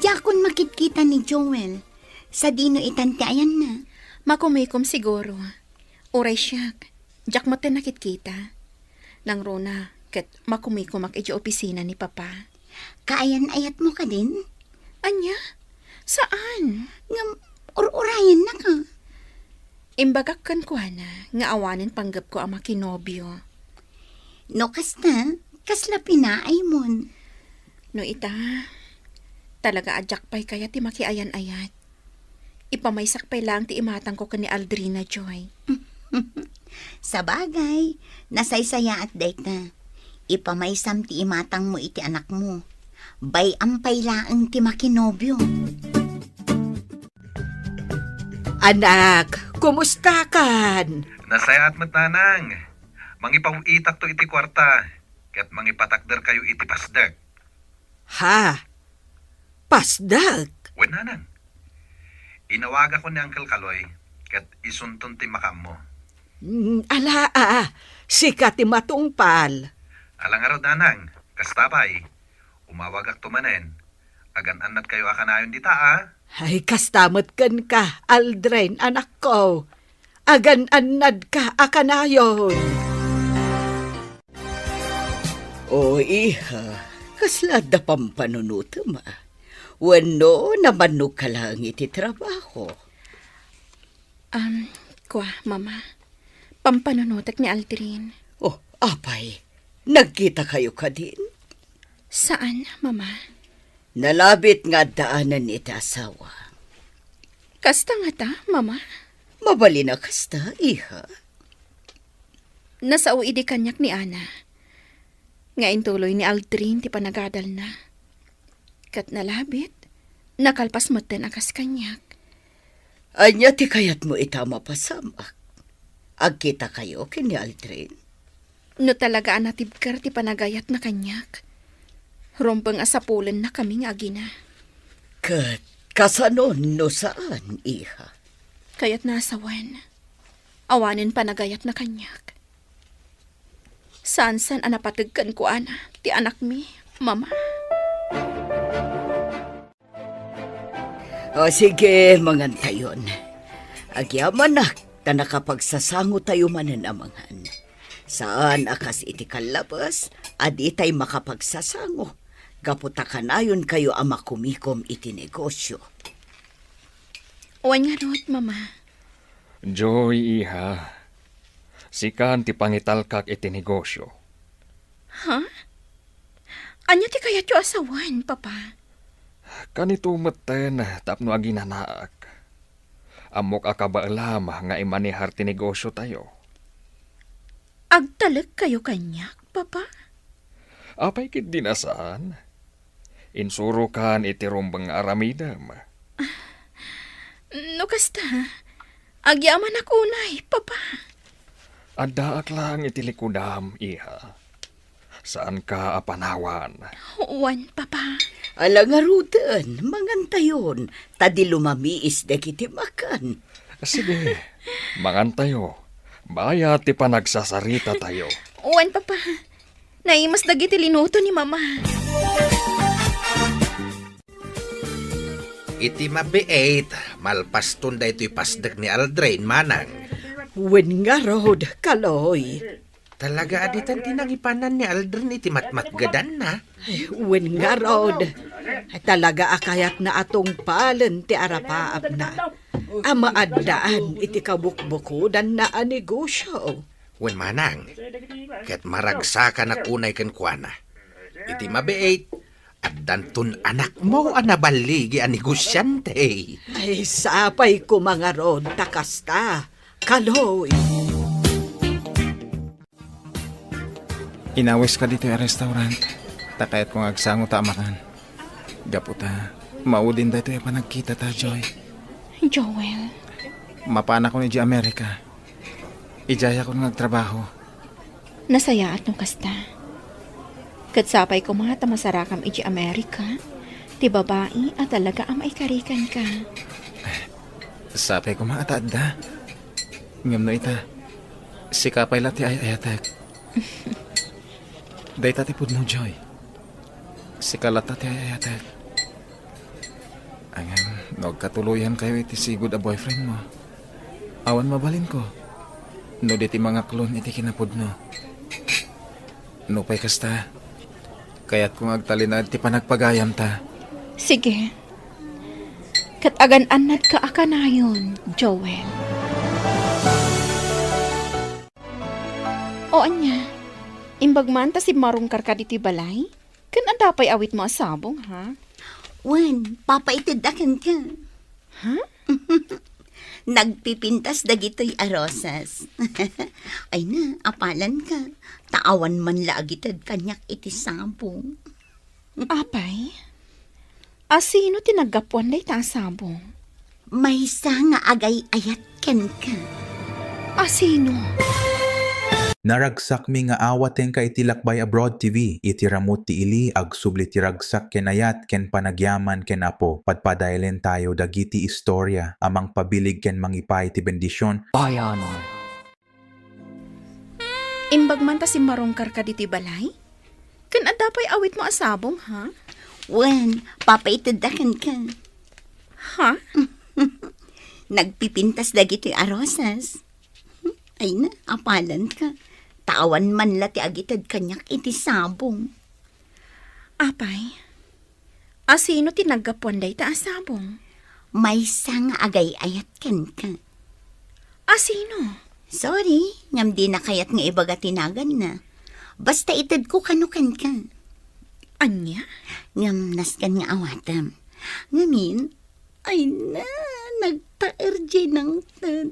diakon makitkita ni Joel. Sadino itan ti ayanna? Makumikom siguro. Uray siak, diak met nakitkita. Nangruna, ket makumikomak idiay opisina ni Papa. Kaayan-ayatmo kadin? Ania? Saan? Ngem, ur-urayennaka. Imbagak kenkuana nga awanen panggepko a makinobio. No kasta, kasla pinaaymo? No ita, talaga a diak pay kayat ti makiayan-ayat. Ipamaysak pay laeng ti imatangko ken ni Aldrin, Joy. Sabagay, nasaysayaat dayta. Ipamaysam ti imatangmo iti anakmo. Bay-am pay laeng ti makinobio. Anak, kumustakan? Nasayaat met, nanang. Mangipaw-itakto iti kuarta, ket mangipatakderkayo iti pasdek. Ha? Pasdek? Wen, nanang. Inawagakon ni Uncle Kaloy, ket isunton ti makaammo. Mm, ala, a, sika ti matungpal. Ala ngarud, nanang, kasta pay. Umawagakto manen. Agan-annadkayo a kanayon dita, a? Ay, kasta met kenka, Aldrin, anakko. Agan-annadka a kanayon. O, iha, kasla adda pampanunotem, a? Wenno namannogka laeng iti trabaho? Um, kua, Mama. Pampanunotek ni Aldrin. Oh, apay, nagkitakayo kadin? Saan, Mama. Nalabit nga addaanen iti asawa. Kasta ngata, Mama? Mabalin a kasta, iha. Nasao idi kaniak ni Ana nga intuloy ni Aldrin ti panagadalna. Ket nalabit, nakalpas metten a kas kaniak. Ania ti kayatmo ita a mapasamak? Agkitakayo ken ni Aldrin? No talaga a natibker ti panagayatna kaniak, rumbeng a sapulennakami nga agina. Ket kasano no saan, iha? Kayatna a sawen, awanen panagayatna kaniak. Saansan a napateg kenkuana ti anakmi, Mama. O, sige, mangantayon. Agyamanak, ta nakapagsasangotayo manen a mangan. Saan a kas iti kallabes a ditay makapagsasango, gapu ta kanayonkayo a makumikom iti negosio. Wen ngarud, Mama. Joy, iha, sikan ti pangitalkak iti negosio. Ha? Ania ti kayatyo a sawen, Papa? Kanito metten tapno aginanaak. Ammok a kabaelam nga imanehar ti negosiotayo. Agtalekkayo kaniak, Papa? Apay ketdi a saan? Insurokan iti rumbeng nga aramidem. No kasta, agyamanak unay, Papa. Addaak laeng iti likudam, iha. Saanka a panawan. Wen, Papa. Ala ngaruden, mangantayon, ta di lumamiis dagiti makan. Sige, mangantayo. Bayat ti panagsasaritatayo. Wen, Papa. Naimas dagiti linuto ni Mama. Iti mabiit, malpaston daytoy pasdek ni Aldrin, manang. Wen ngarud, Kaloy. Talaga a ditan ti nangipanan ni Aldrin iti matmatgedanna? Ay, wen ngarud. Talaga a kayatna a tungpalen ti arapaapna. A maaddaan iti kabukbukodanna a negosio. Wen manang, ket maragsakanak unay kenkuana. Iti mabiit, addanton anakmo a naballigi a negosiante. Ay, sapay koma ngarud ta kasta, Kaloy. Inawiska ditoy a restaurant, ta kayatko nga agsango ta a makan. Gapu ta, maudin daytoy a panagkitata, Joy. Joel. Mapanakon idiay Amerika. Idiayakon nga agtrabaho. Nasayaat no kasta. Ket sapay koma ta masarakam idiay Amerika, ti babai a talaga a maikari kenka. Sapay koma a ta adda. Ngem no ita, sika pay la ti ay-ayatek. Dayta ti pudno, Joy. Sika latta ti ay-ayatek. Ngem, no agkatuloyankayo iti sigud a boyfriendmo, awan mabalinko. No di ti mangaklon iti kinapudno. Nupay kasta, kayatko nga agtalinaed ti panagpagayamta. Sige. Ket agan-annadka a kanayon, Joel. O ania, imbag man ta simmarungkarka ditoy balay? Ken adda pay awitmo a sabong, ha? Wen, papaitedda kenka. Ha? Nagpipintas dagitoy a rosas. Ay na, apalanka. Ta awan man la agited kaniak iti sabong. Apay? Asino ti naggapuan dayta a sabong? Maysa nga agay-ayat kenka. Asino? Naragsakmi nga awatenka iti Lakbay Abroad T V. Iti ramut ti ili, agsubli ti ragsak ken ayat ken panagyaman ken Apo. Padpadaelen tayo dagiti istorya a mangpabilig ken mangipaay ti bendision. Bayan. Imbag man ta simmarungkarka ditoy balay? Ken adda pay awitmo a sabong, ha? Wen, papaitedda kenka. Ha? Nagpipintas dagitoy a rosas. Ay na, apalanka. Ta awan man la ti agited kaniak iti sabong. Apay, asino ti naggapuan dayta a sabong? Maysa nga agay-ayat kenka. Asino? Sorry, ngem dina kayat nga ibaga ti naganna. Basta itedko kano kenka. Ania? Ngem nasken nga awatem. Ngamin, ay na, nagtaer diay nangted.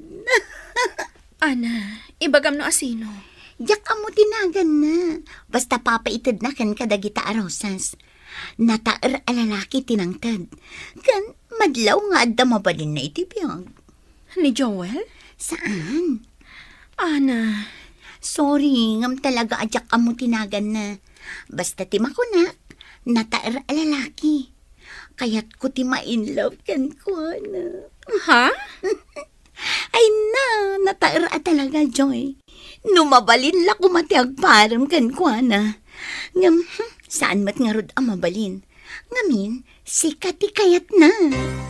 Ana, ibagam no asino? Diak ammo ti naganna. Basta papaitedna kenka dagita a rosas. Nataer a lalaki ti nangted. Ken madlaw nga adda mabalinna iti biag. Ni Joel? Saan? Ana. Sorry, ngem talaga a diak ammo ti naganna. Basta ti makunak, nataer a lalaki. Kayatko ti ma-in love kenkuana. Ha? Ay na, nataer a talaga, Joy. No mabalin la koma ti agparem kenkuana. Ngem, hmm, saan met ngarud a mabalin. Ngamin, sika ti kayatna.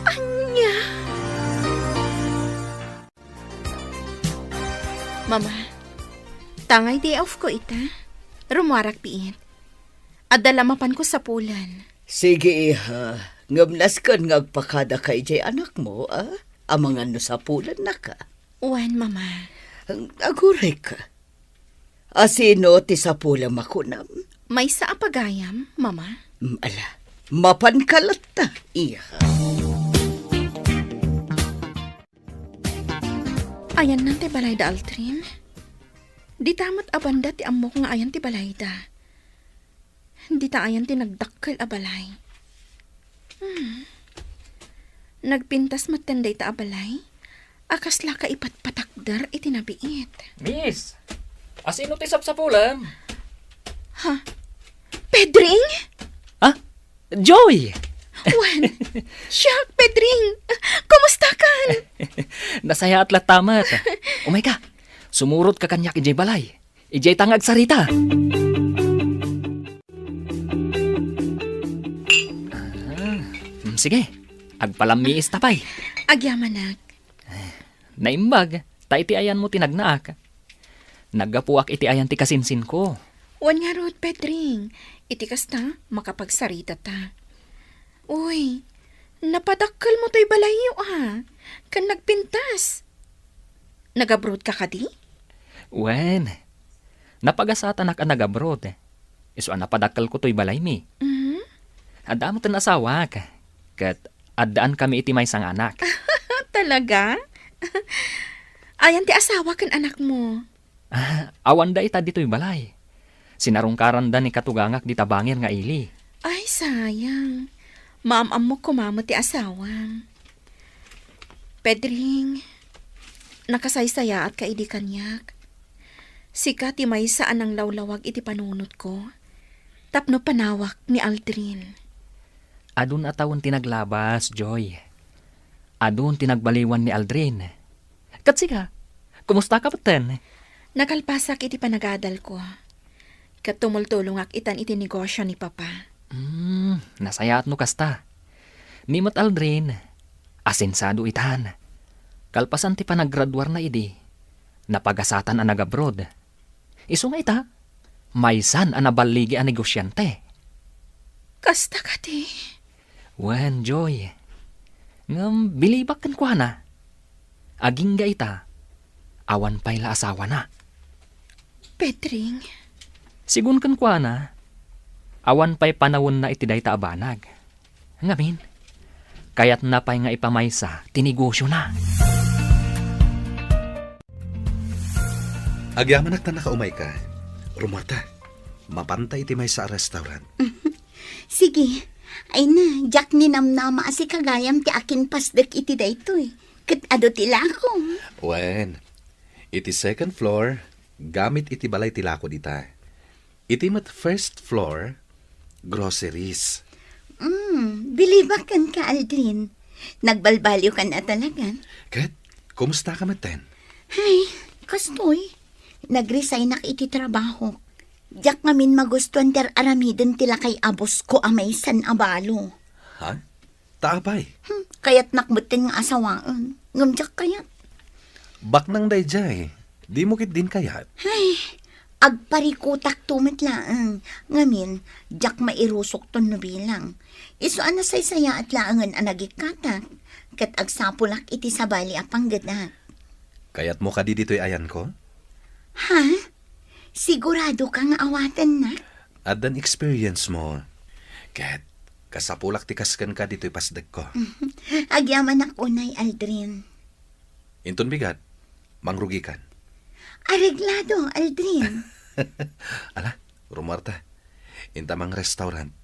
Ania? Mama, tangay day off ko ita. Rummuarak biit. Adda la mapanko sapulen. Sige, iha. Ngem nasken nga agpakadaka idiay anakmo, a? Amangan no sapulennaka. Wen, Mama. Agurayka. Asino ti sapulem a kunam? Maysa a pagayam, Mama. Mm, ala, mapanka latta, iha. Ayanna ti balayda, Aldrin. Dita met a banda ti ammok nga ayan ti balayda. Dita ayan ti nagdakkel a balay. Hmm. Nagpintas metten dayta a balay a kasla kaipatpatakder iti nabiit. Miss, asino ti sapsapulem? Ha? Pedring? Ha? Joy! Wen, siak, Pedring. Kumustakan? Nasayaat latta met. Umayka, sumurotka kaniak idiay balay. Idiay ta nga agsarita. Ah, mm, sige. Agpalammiis ta pay. Agyamanak. Naimbag, ta iti ayanmo ti nagnaak. Naggapuak iti ayan ti kasinsinko. Wen ngarud, Pedring, iti kasta, makapagsaritata. Uy, napadakkelmo toy balayyo, a, ken nagpintas. Nag-abroad ka kadi? Wen, napagasatanak a nag-abroad. Isu a napadakkelko toy balaymi. Mhm. Adda met asawak, ket addaan kami iti maysa nga anak. Talaga? Ayan ti asawa ken anakmo? Ah, awanda ita ditoy balay. Sinarungkaranda ni katugangak dita bangir nga ili. Ay, sayang. Maam-ammok koma met ti asawam. Pedring, nakasaysayaatka idi kaniak. Sika ti maysa a nanglawlawag iti panunotko tapno panawak ni Aldrin. Adun a tawen ti naglabas, Joy. Adun ti nagbaliwan ni Aldrin. Ket sika, kumusta ka metten? Nakalpasak iti panagadalko. Ket tumultulongak itan iti negosio ni Papa. Hmm, nasayaat no kasta. Ni met Aldrin, asensado itan. Kalpasan ti panagraduarna idi, napagasatan a nag-abroad. Isu nga ita, maysan a naballigi a negosiante. Kasta kadi? Wen, Joy. Ngem bilibak kenkuana. Agingga ita, awan pay la asawana. Pedring. Sigun kenkuana, awan pay panawenna iti dayta a banag. Ngamin, kayatna pay nga ipamaysa ti negosiona. Agyamanak ta nakaumayka. Rumuarta, mapanta iti maysa a restaurant. Sige. Ay na, diak ninamnama a sika gayam ti akinpasdek iti daytoy. Ket adu ti lakom. Wen, iti second floor, gamit iti balay ti lako dita. Iti met first floor, groceries. Mm, bilibak kenka, Aldrin. Nagbalbaliwkan a talagan. Ket, kumusta ka metten? Ay, kastoy. Nagresignak iti trabaho. Diak ngamin magustuan ti ar-aramiden ti lakay a boss ko a maysan a balo. Ha? Ta apay? Hmm, kayatnak metten nga asawaen. Ngem diak kayat. Baknang daydiay, dimo ketdin kayat? Ay, agparikutakto met laeng. Ngamin, diak mairusokton no bilang. Isu a nasaysayaat laengen a nagikkatak, ket agsapulak iti sabali a panggedak. Kayatmo kadi ditoy ayanko? Ha? Sigurado ka nga awatennak? Addan experience mo. Ket, kasapulak ti kas kenka ditoy pasdekko. Agyamanak unay, Aldrin. Inton bigat, mangrugikan. Areglado, Aldrin. Ala, rumuarta. Inta mang restaurant.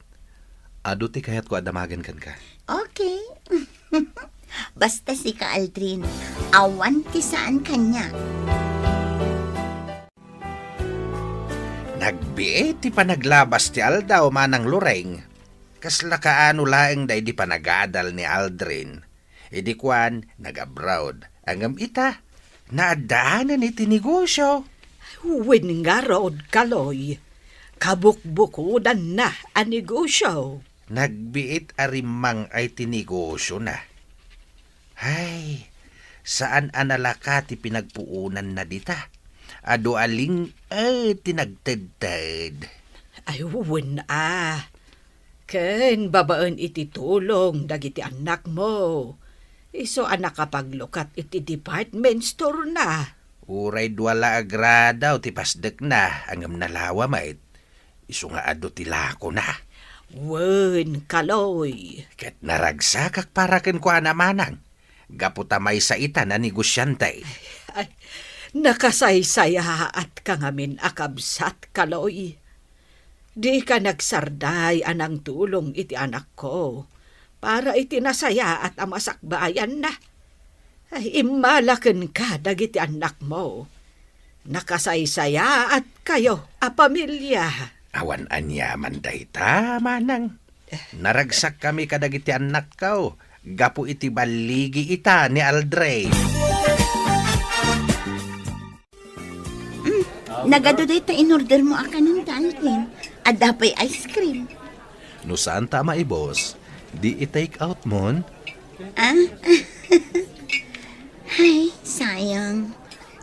Adu ti kayatko a damagen kenka. Okay. Basta sika, Aldrin, awan ti saan kaniak. Nagbiit ti panaglabas ti aldaw, Manang Loreng. Kasla kaano laeng daydi panagadal ni Aldrin. Idi kuan, nag-abroad. Ngem ita, naaddaanen iti negosio. Wen ngarud, Kaloy, kabukbukodanna a negosio. Nagbiit a rimmang-ay ti negosiona. Hay, saan a nalaka ti pinagpuonanna dita. Adu a ling-, eh, ti nagtedted. Ay, wen a. Ken babaen iti tulong dagiti annakmo, isu a nakapaglukat iti department store-na. Uray dua la a gradaw ti pasdekna, ngem nalawa met. Isu nga adu ti lakona. Wen, Kaloy. Ket naragsakak para kenkuana, Manang, gapu ta maysa ita a negosiante. Ay, nakasaysayaatka ngamin a kabsat, Kaloy. Dika nagsarday a nangtulong iti anakko para iti nasayaat a masakbayanna. Ay, immala kenka dagiti annakmo. Nakasaysayaatka a pamilia. Awan aniaman dayta, Manang. Naragsakkami kadagiti annakko gapu iti balligi ita ni Aldrin. Mm, nagadu dayta in-order mo a kanon, Aldrin. Adda pay ice cream. No saan ta a maibus, di i-take out mon. Ah? Ay, sayang.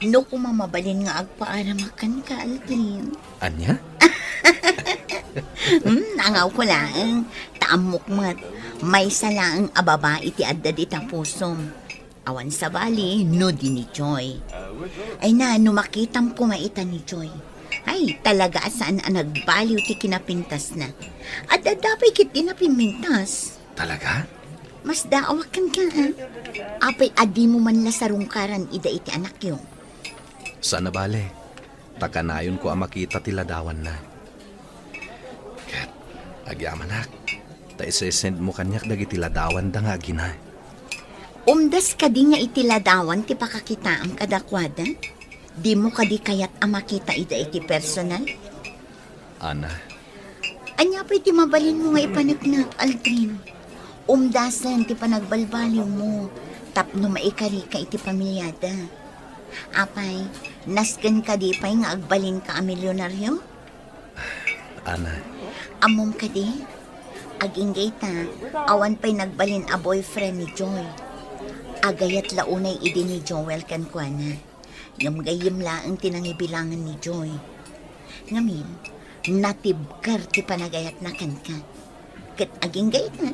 No kuma mabalin nga agpaaramak kenka, Aldrin. Ania? Hmm, nangaw ko laeng. Ta ammok met, maysa laeng a babai ti adda dita pusom. Awan sabali, no di ni Joy. Ay na, no makitam kuma ita ni Joy. Ay, talaga a saan a nagbaliw ti kinapintasna. Adda-adda pay ket di napimmintas. Talaga? Masdaawak kenka, ha? Apay a dimo man la sarungkaran ida iti anakyo? Saan a bale, ta kanayonko a makita ti ladawanna. Ket, agyamanak, ta isesendmo kaniak dagiti ladawanda nga agina. Umdas kadi nga iti ladawan ti pakakitaam kadakuada? Dimo kadi kayat a makita ida iti personal? Ana. Ania pay ti mabalinmo nga ipaneknek, Aldrin? Umdasen ti panagbalbaliwmo tapno maikarika iti pamiliada. Apay, nasken kadi pay nga agbalinka a milionario? Ana. Ammom kadi? Agingga ita, awan pay nagbalin a boyfriend ni Joy. Agayat la unay idi ni Joel kenkuana. Ngem gayyem laeng ti nangibilangen ni Joy. Ngamin, natibker ti panagayatna kenka. Ket agingga ita,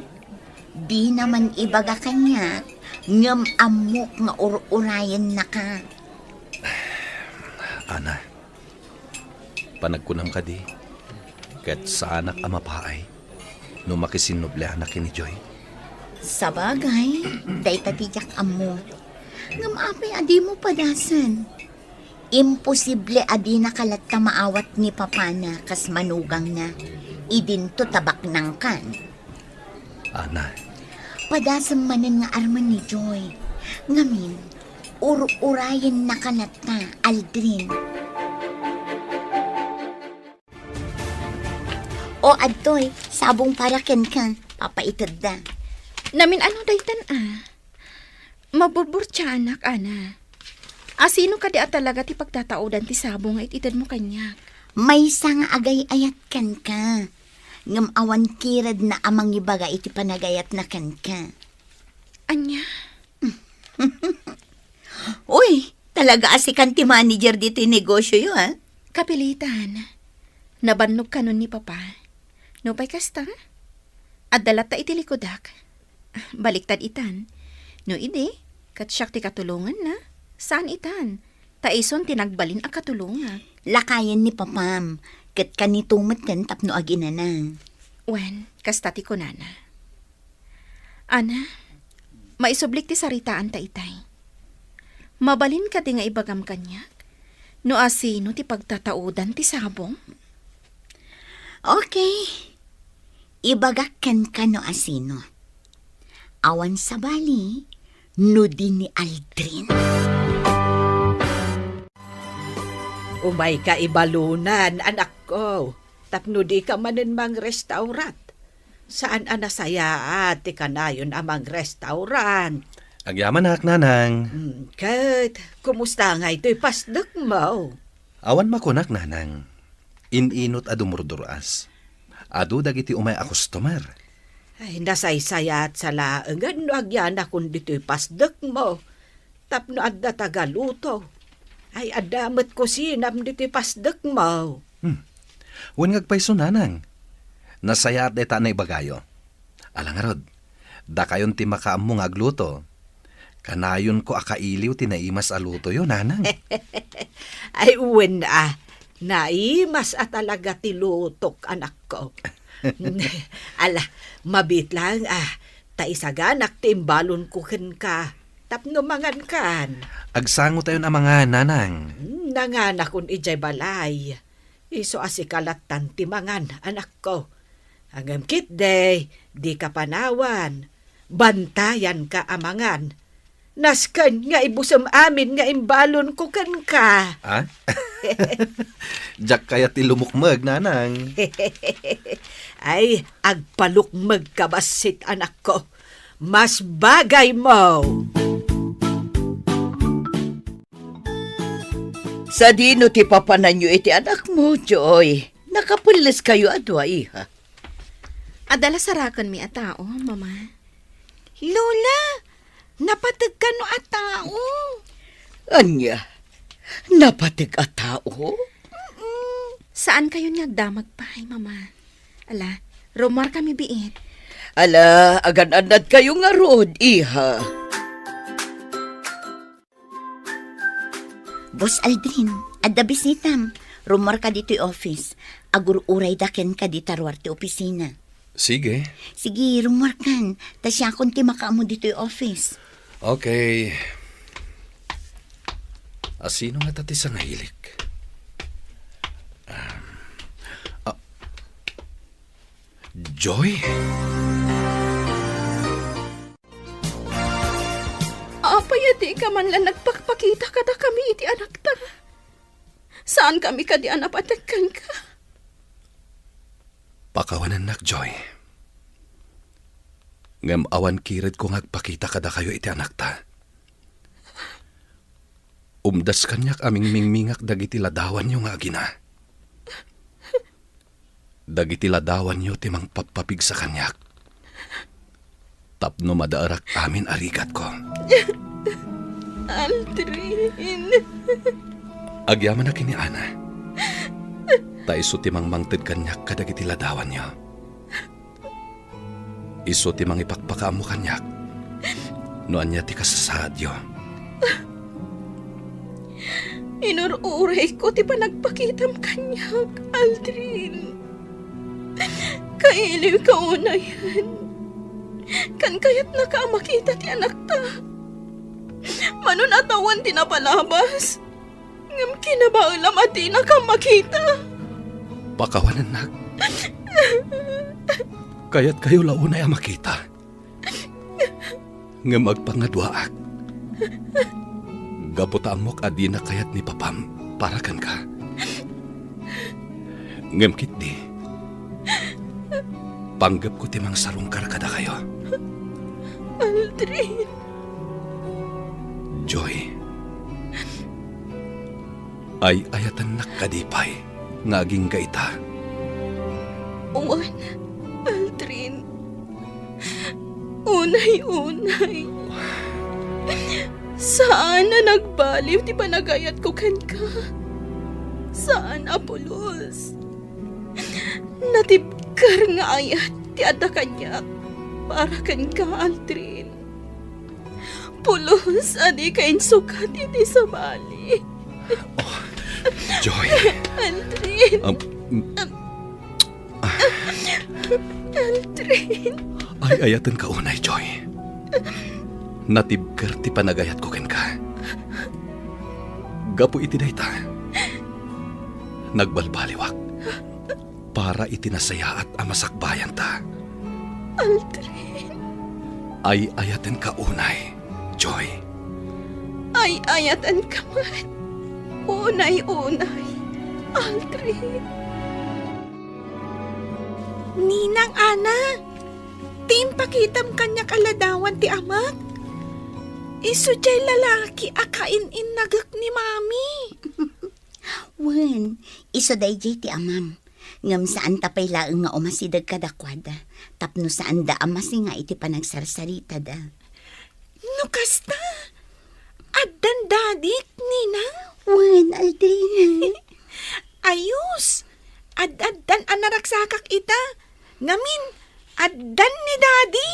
dina man ibaga kaniak, ngem ammok nga ur-urayennaka. Ana, panagkunam kadi, ket saanak a mapaay no makisinnublianak ken ni Joy? Sabagay, dayta ti diak ammo. Ngem apay a dimo padasen? Imposible a dinaka latta maawat ni papana kas manugangna. Idinto ta baknangkan. Ana. Padasem manen nga armen ni Joy. Ngamin, ur-urayennaka latta, Aldrin. O, adtoy, sabong para kenka, papaitedda. Namin-ano daytan a? Maburburtiaanak, Ana. A sino kadi a talaga ti pagtataudan ti sabong nga it-itedmo kaniak? Maysa nga agay-ayat kenka. Ngem awan kiredna a mangibaga iti panagayatna kenka. Ania? Uy, talaga a sikan ti manager ditoy negosyoyo, a? Kapilitan. Nabannog kanon ni Papa. Nupay kasta, adda latta iti likudak. Baliktad itan. No idi, ket siak ti katulonganna. Saan itan. Ta isun ti nagbalin a katulongak. Lakayen ni Papam, ket kanito metten tapno aginana. Wen, kasta ti kunana. Ana, maisublik ti saritaanta itay. Mabalin kadi nga ibagam kaniak no asino ti pagtataudan ti sabong? Okay. Ibagak kenka no asino. Awan sabali no di ni Aldrin. Umayka ibalunan, anakko. Tapno dika manen mangrestaurant. Saan a nasayaat ti kanayon a mangrestaurant. Agyamanak, Nanang. Hmm, ket, kumusta ngay toy pasdekmo? Awan makunak, Nanang. In-inot a dumurdur-as. Adu dagiti umay a customer. Ay, nasaysayaat sa laengen no agyanakon ditoy pasdekmo. Tapno adda tagaluto. Ay, adda met kusinam ditoy pasdekmo. Hmm. Wen nga agpayso, Nanang. Nasayaat dayta a naibagayo. Ala ngarud, dakayon ti makaammo nga agluto. Kanayonko a kailiw ti naimas a lutoyo, Nanang. Ay, wen a. Naimas a talaga ti lutok, anakko. Ala, mabiit laeng a. Ta isaganak ti imbalonko kenka. Tapno mangankan. Agsangotayon a mangan, Nanang. Hmm, nanganakon idiay balay. Isu a sika lattan ti mangan, anakko. Ngem ketdi, dika panawan. Bantayanka a mangan. Nasken nga ibusem amin nga imbalonko kenka. Ah? Diak kayat ti lumukmeg, Nanang. Ay, agpalukmegka bassit, anakko. Mas bagaymo. Sadino ti papananyo iti anakmo, Joy? Nakapelleskayo a dua, iha. Adda la sarakenmi a tao, Mama. Lola, napateg kano a tao? Ania? Napateg a tao? Mm-mm. Saan kayon nga agdamag pay, Mama? Ala, rummuar kami biit. Ala, agan-annad kayo ngarud, iha. Boss Aldrin, adda bisitam. Rummuar ka ditoy office. Agur-urayda kenka dita ruar ti opisina. Sige. Sige, rummuar kan. Ta siakon ti makaammo ditoy office. Okay. Asino ngata ti sangahilik? Um, ah, Joy? Apay a dika man la nagpakpakita kadakami iti anakta? Saankami kadi a napateg kenka? Pakawanennak, Joy. Ngem awan kiredko nga agpakita kadakayo iti anakta. Umdas kaniak a mingmingmingak dagiti ladawanyo nga agina. Dagiti ladawanyo ti mangpappapigsa kaniak tapno madaerak amin a rigatko. Aldrin. Agyamanak ken ni Ana, ta isu ti mangmangted kaniak kadagiti ladawanyo. Isu ti mangipakpakaammo kaniak no ania ti kasasaadyo. Inur-urayko ti panagpakitam kaniak, Aldrin. Kailiwka unayen. Ken kayatnaka a makita ti anakta. Mano a tawen ti napalabas. Ngem kinabaelam a dinaka makita. Pakawanennak. Kayatkayo la unay a makita. Ngem agpangaduaak. Gapu ta ammok a dina kayat ni Papam para kenka. Ngem ketdi, panggepko ti mangsarungkar kadakayo. Aldrin. Joy, ay-ayatennak kadi pay nga agingga ita? Wen, Aldrin. Unay-unay. Saan a nagbaliw ti panagayatko kenka. Saan a pulos. Natibker nga ayat ti adda kaniak para kenka, Aldrin. Pulos a dika insukat iti sabali. Oh, Joy. Aldrin. Um, Aldrin. Ay-ayatenka unay, Joy. Natibker ti panagayatko kenka. Gapu iti dayta, nagbalbaliwak para iti nasayaat a masakbayanta. Aldrin. Ay-ayatenka unay, Joy. Ay-ayatenka met. Unay-unay, Aldrin. Ninang Ana, ti impakitam kaniak a ladawan ti amak? Isu jay lalaki a kain-innagek ni Mami. Wen, isu dayjay ti amam. Ngem saanta pay laeng nga umasideg kadakuada, tapno saanda a masinga iti panagsarsaritada. No kasta, addan dadik, Ninang? Wen, Aldrin. Ayos! Ad-addan a naragsakak ita. Ngamin, addan ni Daddy!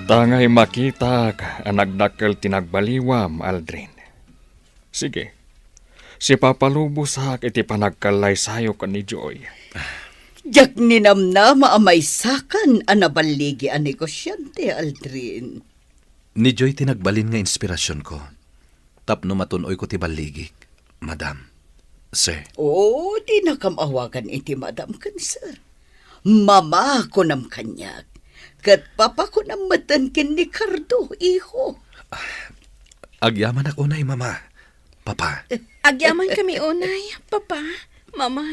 Tangay makitak a nagdakkel ti nagbaliwam, Aldrin. Sige, sipapalubosak iti panagkallaysayok ken ni Joy. Diak ninamnama a maysakan a naballigi a negosiante, Aldrin. Ni Joy ti nagbalin nga inspirasionko tapno matun-oyko ti balligik, Madam, Sir. Oo, dinakam awagan iti Madam ken Sir. Mama, kunam kaniak. Ket Papa, kunam metten ken ni Cardo, iho. Agyamanak unay, Mama. Papa. Agyamankami unay, Papa, Mama.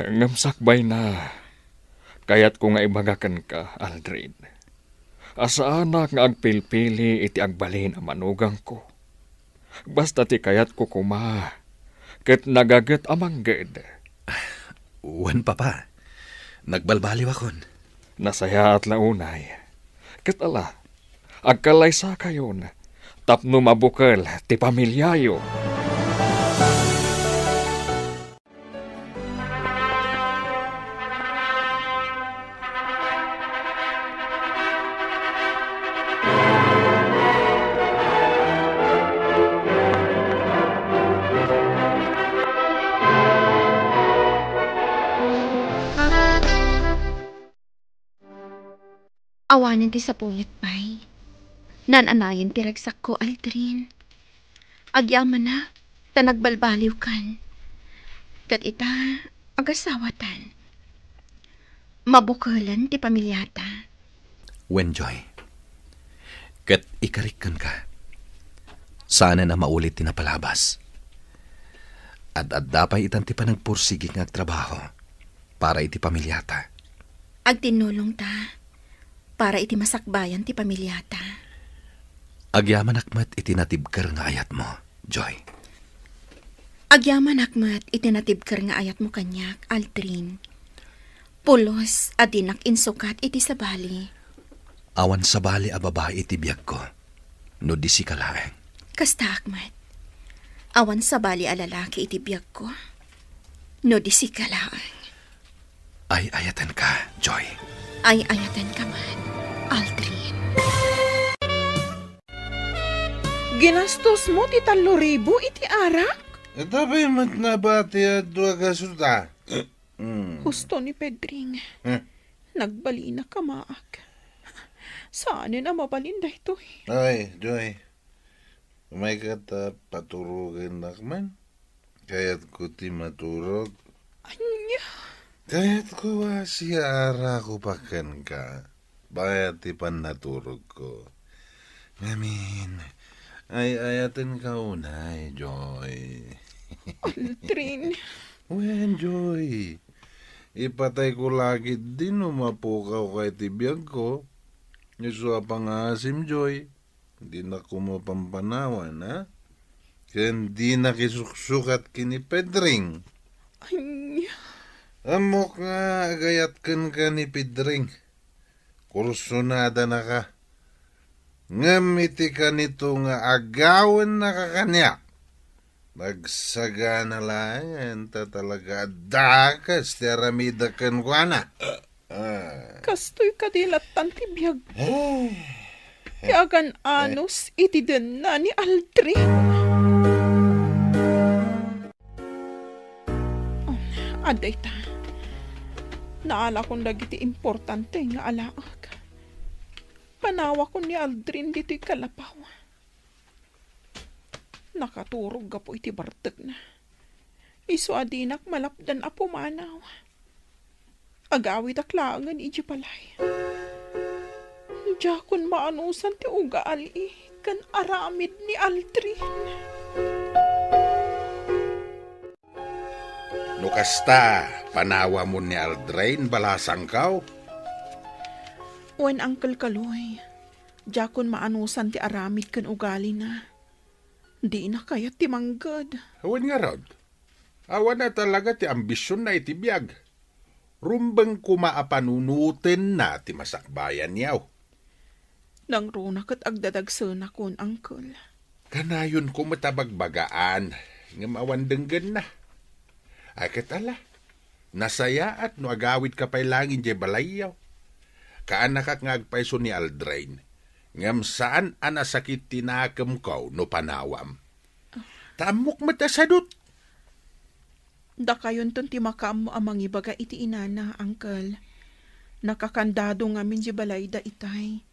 Ngem sakbayna, kayatko nga ibaga kenka, Aldrin, a saanak nga agpilpili iti agbalin a manugangko. Basta ti kayatko koma, ket nagaget a mangged. Wen, Papa. Nagbalbaliwakon. Nasayaat la unay. Ket ala, agkallaysakayon tapno mabukel ti pamiliayo. Awanen ti sapunget pay. Naan-anayen ti ragsakko, Aldrin. Agyamanak ta nagbalbaliwkan. Ket ita, agasawatan. Mabukelen ti pamiliata. Wen, Joy. Ket ikarik kenka. Saanen a maulit ti napalabas. Ad-adda pay itan ti panagpursigi nga agtrabaho para iti pamiliata. Agtinnulongta para iti masakbayan ti pamiliata. Agyamanak met iti natibker nga ayatmo, Joy. Agyamanak met iti natibker nga ayatmo kaniak, Aldrin. Pulos a dinak insukat iti sabali. Awan sabali a babai iti biagko, no di sika laeng. Kastaak met. Awan sabali a lalaki iti biagko, no di sika laeng. Ay-ayatenka, Joy. Ay-ayatenka met, Aldrin. Ginastosmo ti tallo ribu iti arak? Ita pay met nabati a dua kasuta. Mm. Husto ni Pedring. Eh. Nagbalin a kamaak. Saanen a mabalin daytoy. Ay, Joy. Umayka ta paturogennak man. Kayatko ti maturog. Ania? Kayatko a siaarako pa kenka. Bayat ti pannaturogko. Ngamin, ay-ayatenka unay, Joy. Aldrin. Wen, Joy. Ipatayko la ketdi no mapukawka iti biagko. Isu a pangaasim, Joy. Dinak koma pampanawan, a? Ken dinak isuksukat ken ni Pedring. Ania? Ammok nga agayat kenka ni Pedring. Kursonadanaka. Ngem iti kanito nga agawennaka kaniak, nagsagana laengen ta talaga a dakes ti aramidek kenkuana. Ah. Kastoy kadi lattan ti biag. Ah. Ti agan-anos iti denna ni Aldrin. Oh, adda ita. Naalakon dagiti importante nga alaek. Panawakon ni Aldrin ditoy kalapaw. Nakaturog gapu iti bartekna. Isu a dinak malapdan a pumanaw. Agawidak laengen idiay balay. Diakon maanusan ti ugali ken aramid ni Aldrin. No kasta, panawamon ni Aldrin, balasangkaw? Wen, Uncle Kaloy, diakon maanusan ti aramid ken ugalina. Dina kayat ti mangged. Wen ngarud, awan a talaga ti ambisionna iti biag. Rumbeng koma a panunotenna ti masakbayan, yaw. Nangruna ket agdadagsenakon, Uncle. Kanayonko met a bagbagaan, ngem awan denggenna. Ay ket ala, nasayaat no agawidka pay laeng idiay balayyo. Kaanakak nga agpayso ni Aldrin, ngem saan a nasakit ti nakemko no panawam. Ta ammok met a sadut. Dakayonton ti makaammo a mangibaga iti inana, Uncle. Nakakandado ngamin di balayda itay.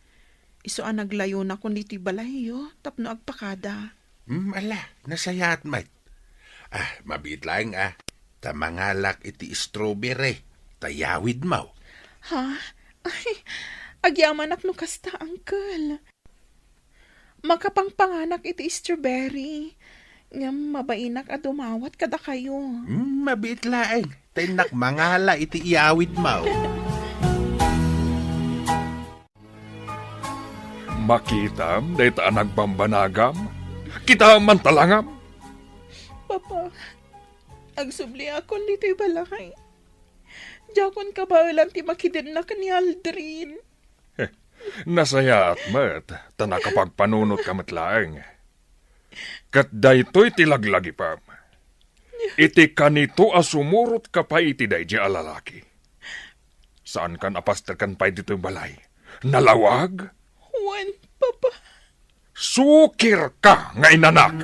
Isu a naglayonakon ditoy balayyo tapno agpakada. Hmm, ala, nasayaat met. Ah, mabiit laeng, ah. Ta mangalak iti strawberry, ta yawidmo. Ha? Ay, agyamanak no kasta, Uncle. Makapangpanganak iti strawberry, ngem mabainak a dumawat kadakayo. Hmm, mabiit laeng. Ta innak mangala iti iyawidmo. Makitam dayta a nagbambanagam? Kitaem man talangam. Papa, agsubliakon ditoy balay. Diakon kabaelan ti makidennak ni Aldrin. Nasayaat met, ta nakapagpanunotka met laeng. Ket daytoy ti laglagipem. Iti kanito a sumurotka pay iti daydiay a lalaki. Saankan a pasterken pay ditoy balay. Nalawag? Wen, Papa. Sukirka nga inanak!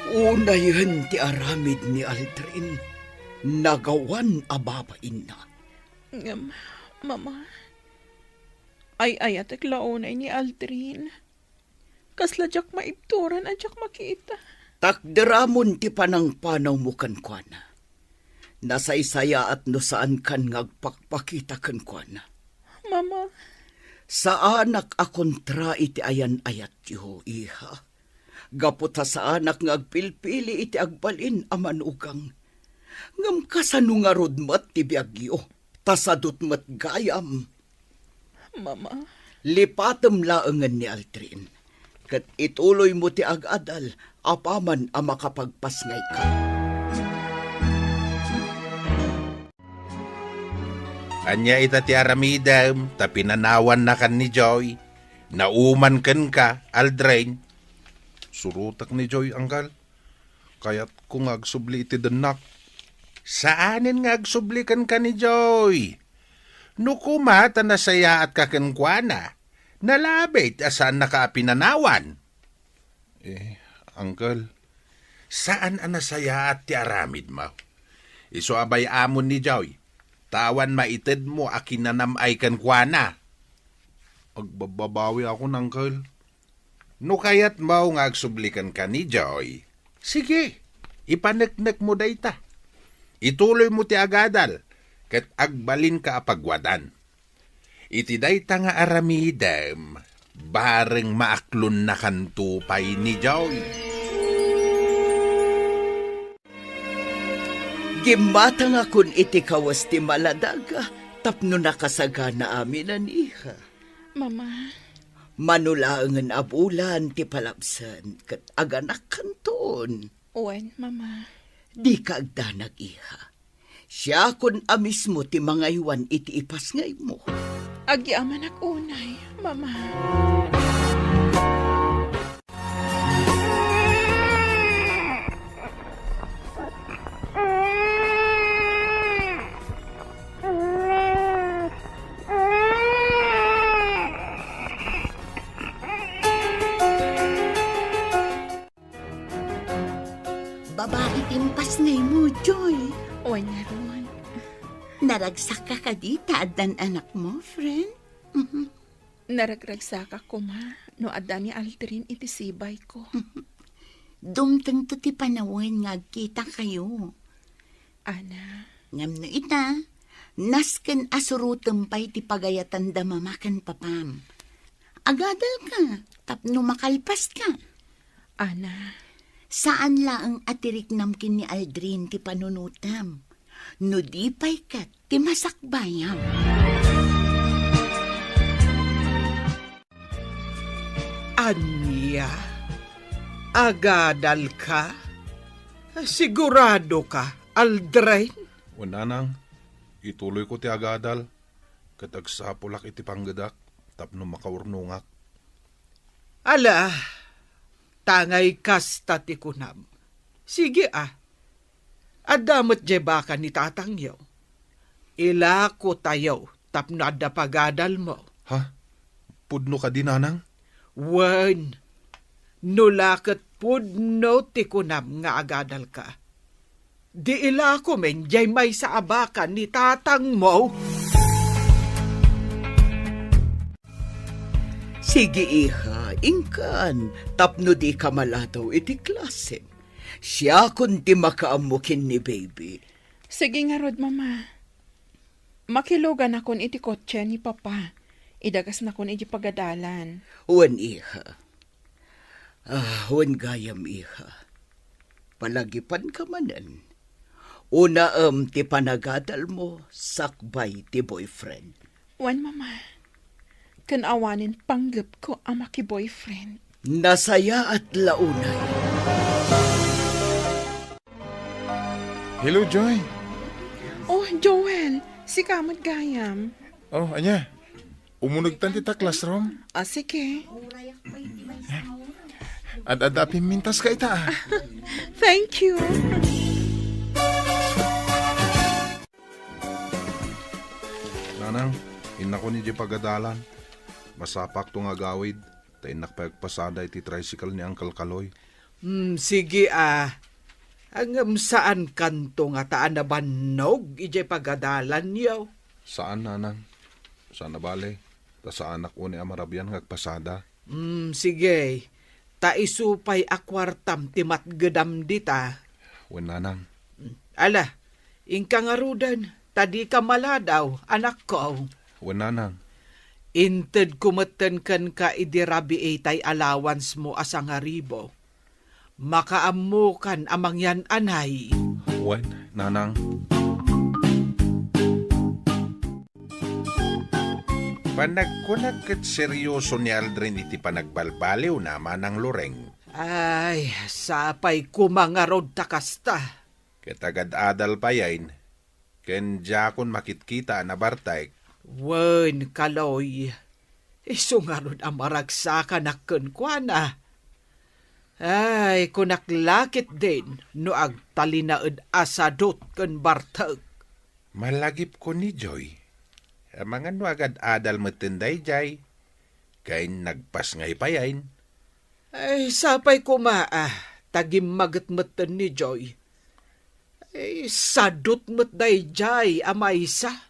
Unayen ti aramid ni Aldrin, nagawan a babainna. Ngem, Mama, ay-ayatek la unay ni Aldrin. Kasla diak maibturan a diak makita. Takderamon ti panangpanawmo kenkuana. Nasaysayaat no saankan nga agpakpakita kenkuana. Mama. Saanak a kontra iti ayan-ayatyo, iha. Gapu ta saanak nga agpilpili iti agbalin a manugang. Ngem kasano ngarud met ti biagyo? Ta sadut met gayam. Mama. Lipatem laengen ni Aldrin, ket ituloymo ti agadal apaman a makapagpasngayka. Ania ita ti aramidem ta pinanawannakan ni Joy? Nauman kenka, Aldrin? Surotek ni Joy, Angkel. Kayatko nga agsubli iti dennak. Saanen nga agsubli kenka ni Joy. No koma ta nasayaatka kenkuana, nalabit a saannaka a pinanawan. Eh, Uncle, saan a nasayaat ti aramidmo. Isu a bay-amon ni Joy, ta awan maitedmo a kinanam-ay kenkuana. Agbabbabawi akon, Uncle. No kayatmo nga agsubli kenka ni Joy, sige, ipaneknekmo dayta. Ituloymo ti agadal, ket agbalinka a pagwadan. Iti dayta nga aramidem, bareng maaklonnakanto pay ni Joy. Gimmatangakon iti kawes ti maladag tapno nakasagana amin, iha. Mama. Mano laengen a bulan ti palabsen ket aganakkanton. Wen, Mama. Dika agdanag, iha. Siakon a mismo ti mangaywan iti ipasngaymo. Agyamanak unay, Mama. Babai ti impasngaymo, Joy. Wen ngarud. Naragsakka kadi ta addan anakmo, friend? Mhm. Naragragsakak koma no adda ni Aldrin iti sibayko. Dumtengto ti panawen nga agkitakayo. Ana. Ngem no ita, nasken a surotem pay ti pagayatanda mama ken papam. Agadalka tapno makalpaska. Ana. Saan laeng a ti riknam ken ni Aldrin ti panunotem. No di pay ket ti masakbayam. Ania? Agadalka? Siguradoka, Aldrin? Wen, nanang, ituloyko ti agadal, ket agsapulak iti panggedak tapno makaurnongak. Ala, tangay kasta ti kunam. Sige a, adda met diay baka ni tatangyo. Ilakotayo tapno adda pagadalmo. Ha? Pudno kadi, nanang? Wen, no la ket pudno ti kunam nga agadalka, di ilakomen diay maysa a baka ni tatangmo. Sige, iha, inkan, tapno dika maladaw iti klasem. Siakon ti makaammo ken ni baby. Sige ngarud, Mama. Makiluganakon iti kotse ni Papa. Idagasnakon iti pagadalan. Wen, iha. Ah, wen gayam, iha. Palagipanka manen. Unaem ti panagadalmo sakbay ti boyfriend. Wen, Mama. Ken awanen panggepko a maki-boyfriend. Nasayaat la unay. Hello, Joy. Oh, Joel. Sika met gayam. Oh, ania? Umunegtan ti ta classroom? Ah, sige. Ad-adda a pimmintas ka ita, ah. Thank you. Nanang, innakon idiay pagadalan. Masapakto nga agawid, ta innak pay agpasada iti tricycle ni Uncle Kaloy. Hmm, sige, ah. Ngem saankanto ngata a nabannog idiay pagadalanyo? Saan, Nanang. Saan a bale, ta saanak unay a marabian nga agpasada. Hmm, sige. Ta isu pay a kuartam ti matgedam dita. Wen, Nanang. Ala, inka ngaruden, ta dika maladaw, anakko. Wen, Nanang. Intedko metten kenka idi rabii tay allowance mo a sangaribu. Makaammokan a mangyan-anay. Wen, Nanang. Panagkunak ket serioso ni Aldrin iti panagbalbaliwna, Manang Loreng. Ay, sapay koma ngarud ta kasta. Ket agad-adal payen, ken diakon makitkita a nabartek. Wen, Kaloy, isu ngarud a maragsakanak kenkuana. Ay, kunak la ketdin no agtalinaed a sadut ken bartek. Malagipko ni Joy. Amangan no agad-adal metten daydiay, ken nagpasngay payen. Ay, sapay koma, ah, ta gimmaget metten ni Joy. Ay, sadut met daydiay a maysa.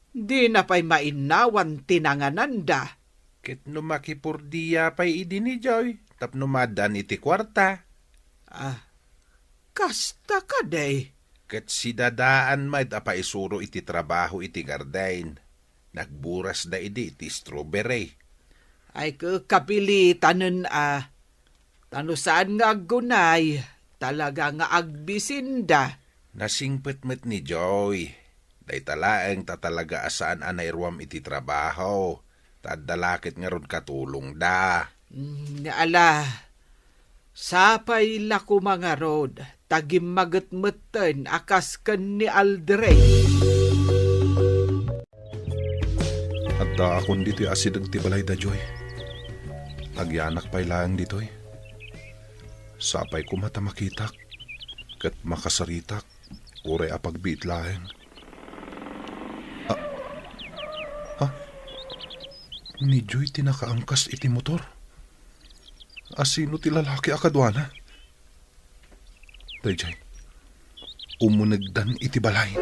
Dina pay mainnawan ti nangananda. Ket no makipurdia pay idi ni Joy tapno maaddaan iti kuarta. Ah, kasta kadi? Ket si Dadaan met a paisuro iti trabaho iti garden. Nagburasda idi iti strawberry. Ay, ke-, kapilitanen a. Ta no saan nga aggunay, talaga nga agbisinda. Nasingpet met ni Joy. Dayta laeng ta talaga a saan a nairuam iti trabaho. Ta adda la ket ngarud katulongda. Mm, ala, sapay la koma ngarud, ta gimmaget metten a kas ken ni Aldrin. Addaakon ditoy asideg ti balay da Joy. Agyanak pay laeng ditoy. Sapay koma ta makitak, ket makasaritak, uray a pagbiit laeng. Ah, ha? Ni Joy ti nakaangkas iti motor. Asino ti lalaki a kaduana? Daydiay, umunegdan iti balay.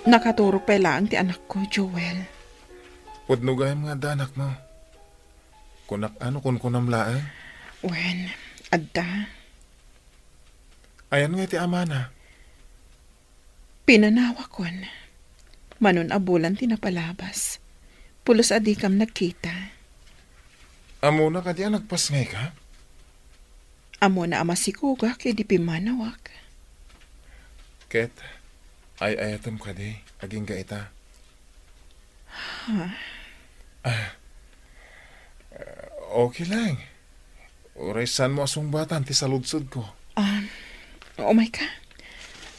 Nakaturog pay laeng ti anakko, Joel. Pudno gayam nga adda anakmo. Kunak a no kunkunam laeng? Wen, adda. Ayan nga iti amana? Pinanawakon. Mano a bulan ti napalabas. Pulos a dikam nagkita. Ammona kadi a nagpasngayka? Ammona a masikogak idi pimmanawak. Ket, ay-ayatem kadi, agingga ita? Ha? Ah, okay lang. Uray saanmo a sungbatan ti saludsodko. Ah, umayka.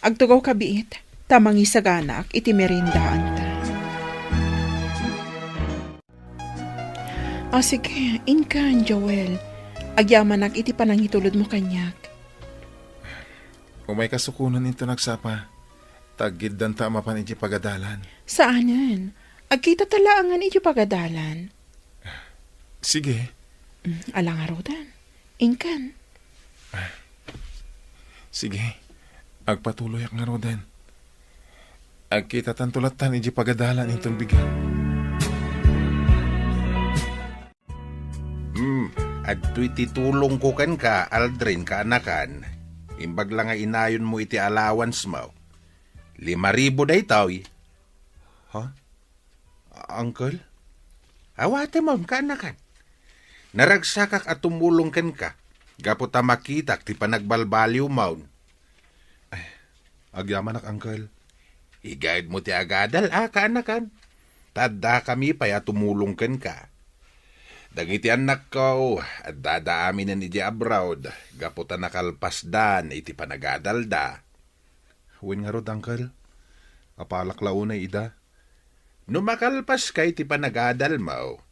Agtugawka biit, ta mangisaganaak iti meriendaanta. Ah, sige, inkan, Joel. Agyamanak iti panangitulodmo kaniak. Umayka sukonen inton agsapa. Ta aggiddanta a mapan idiay pagadalan. Saanen. Agkitata laengen idiay pagadalan. Sige. Mm, ala ngaruden. Inkan. Sige. Agpatuloyak ngaruden. Agkitatanto lattan idiay pagadalan inton bigat. Hmm, adtoy ti tulongko kenka, Aldrin, kaanakan. Imbag la nga inayonmo iti allowance mo. Lima ribu daytoy. Ha? Uncle? Awatemon, kaanakan. Naragsakak a tumulong kenka, gapu ta makitak ti panagbalbaliwmon. Ay, agyamanak, Uncle. Igayadmo ti agadal, a, kaanakan. Ta addakami pay a tumulong kenka. Dagiti annakko, addada aminen idiay abroad gapu ta nakalpasdan iti panagadalda. Wen ngarud, Uncle? Apalak la unay ida? No makalpaska iti panagadalmo,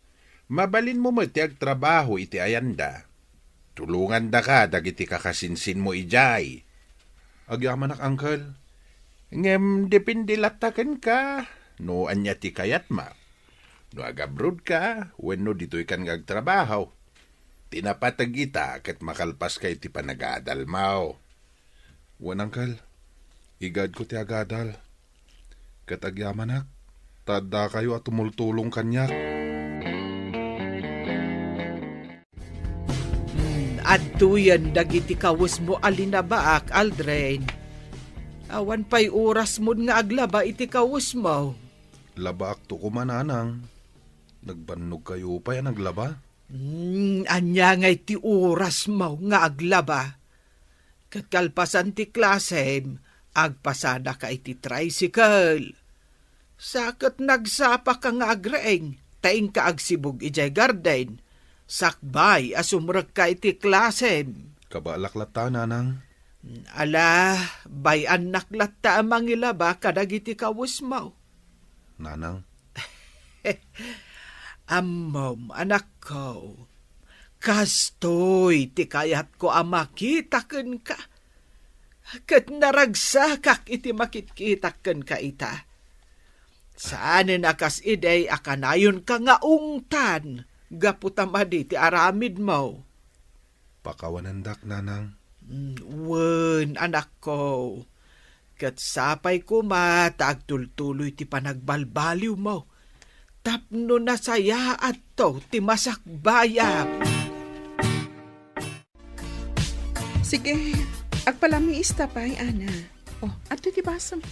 mabalinmo met ti agtrabaho iti ayanda. Tulongandaka dagiti kakasinsinmo idiay. Agyamanak, Uncle. Ngem depende latta kenka no ania ti kayatmo. No agabrodka wenno ditoykan nga agtrabaho, ti napateg ita ket makalpaska iti panagadalmo. Wen, Uncle, igaedko ti agadal. Ket agyamanak, ta addakayo a tumultulong kaniak. Hmm, adtoyen dagiti kawesmo a linabaak, Aldrin. Awan pay orasmon nga aglaba iti kawesmo. Labaakto koma, Nanang. Nagbannogkayo pay a naglaba? Hmm, ania ngay ti orasmo nga aglaba? Ket kalpasan ti klasem, agpasadaka iti tricycle. Sa ket nagsapaka nga agreeng, ta inka agsibug idiay garden, sakbay a sumrekka iti klasem. Kabaelak latta, Nanang. Ala, bay-annak latta a mangilaba kadagiti kawesmo. Nanang. Ammom, anakko, kastoy ti kayatko a makita kenka. Ket naragsakak iti makitkitak kenka ita. Saanen a kas idi a kanayonka nga ungtan gapu ta madi ti aramidmo. Pakawanendak, Nanang. Mm, wen, anakko. Ket sapay koma ta agtultuloy ti panagbalbaliwmo tapno nasayaatto ti masakbayam. Sige, agpalamiista pay, Ana. Oh, adtoy ti basom.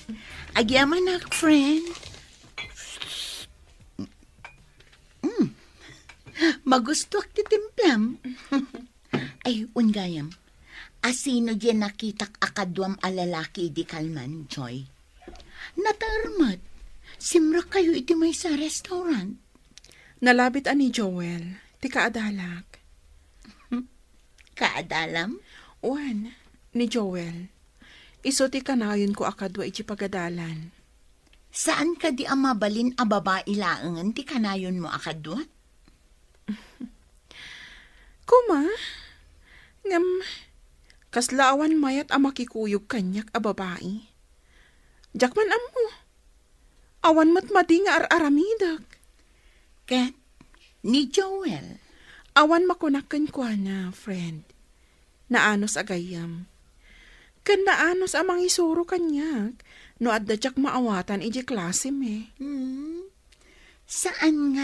Agyamanak, friend. Mm. Magustuak ti timplam. Ay, wen gayam. Asino diay nakitak a kaduam a lalaki idi kalman, Joy? Nater met. Simrekkayo iti maysa a restaurant. Nalabit a ni Joel, ti kaadalak. Kaadalam? Wen, ni Joel. Isu ti kanayonko a kadua iti pagadalan. Saan kadi a mabalin a babai laengen ti kanayonmo a kadua? Koma, ngem kasla awan mayat a makikuyog kaniak a babai. Diak man ammo. Awan met madi nga ar-aramidek. Ket ni Joel? Awan makunak kenkuana, friend. Naanus a gayyem. Ken naanus a mangisuro kaniak no adda diak maawatan idiay klasem, eh. Hmm. Saan nga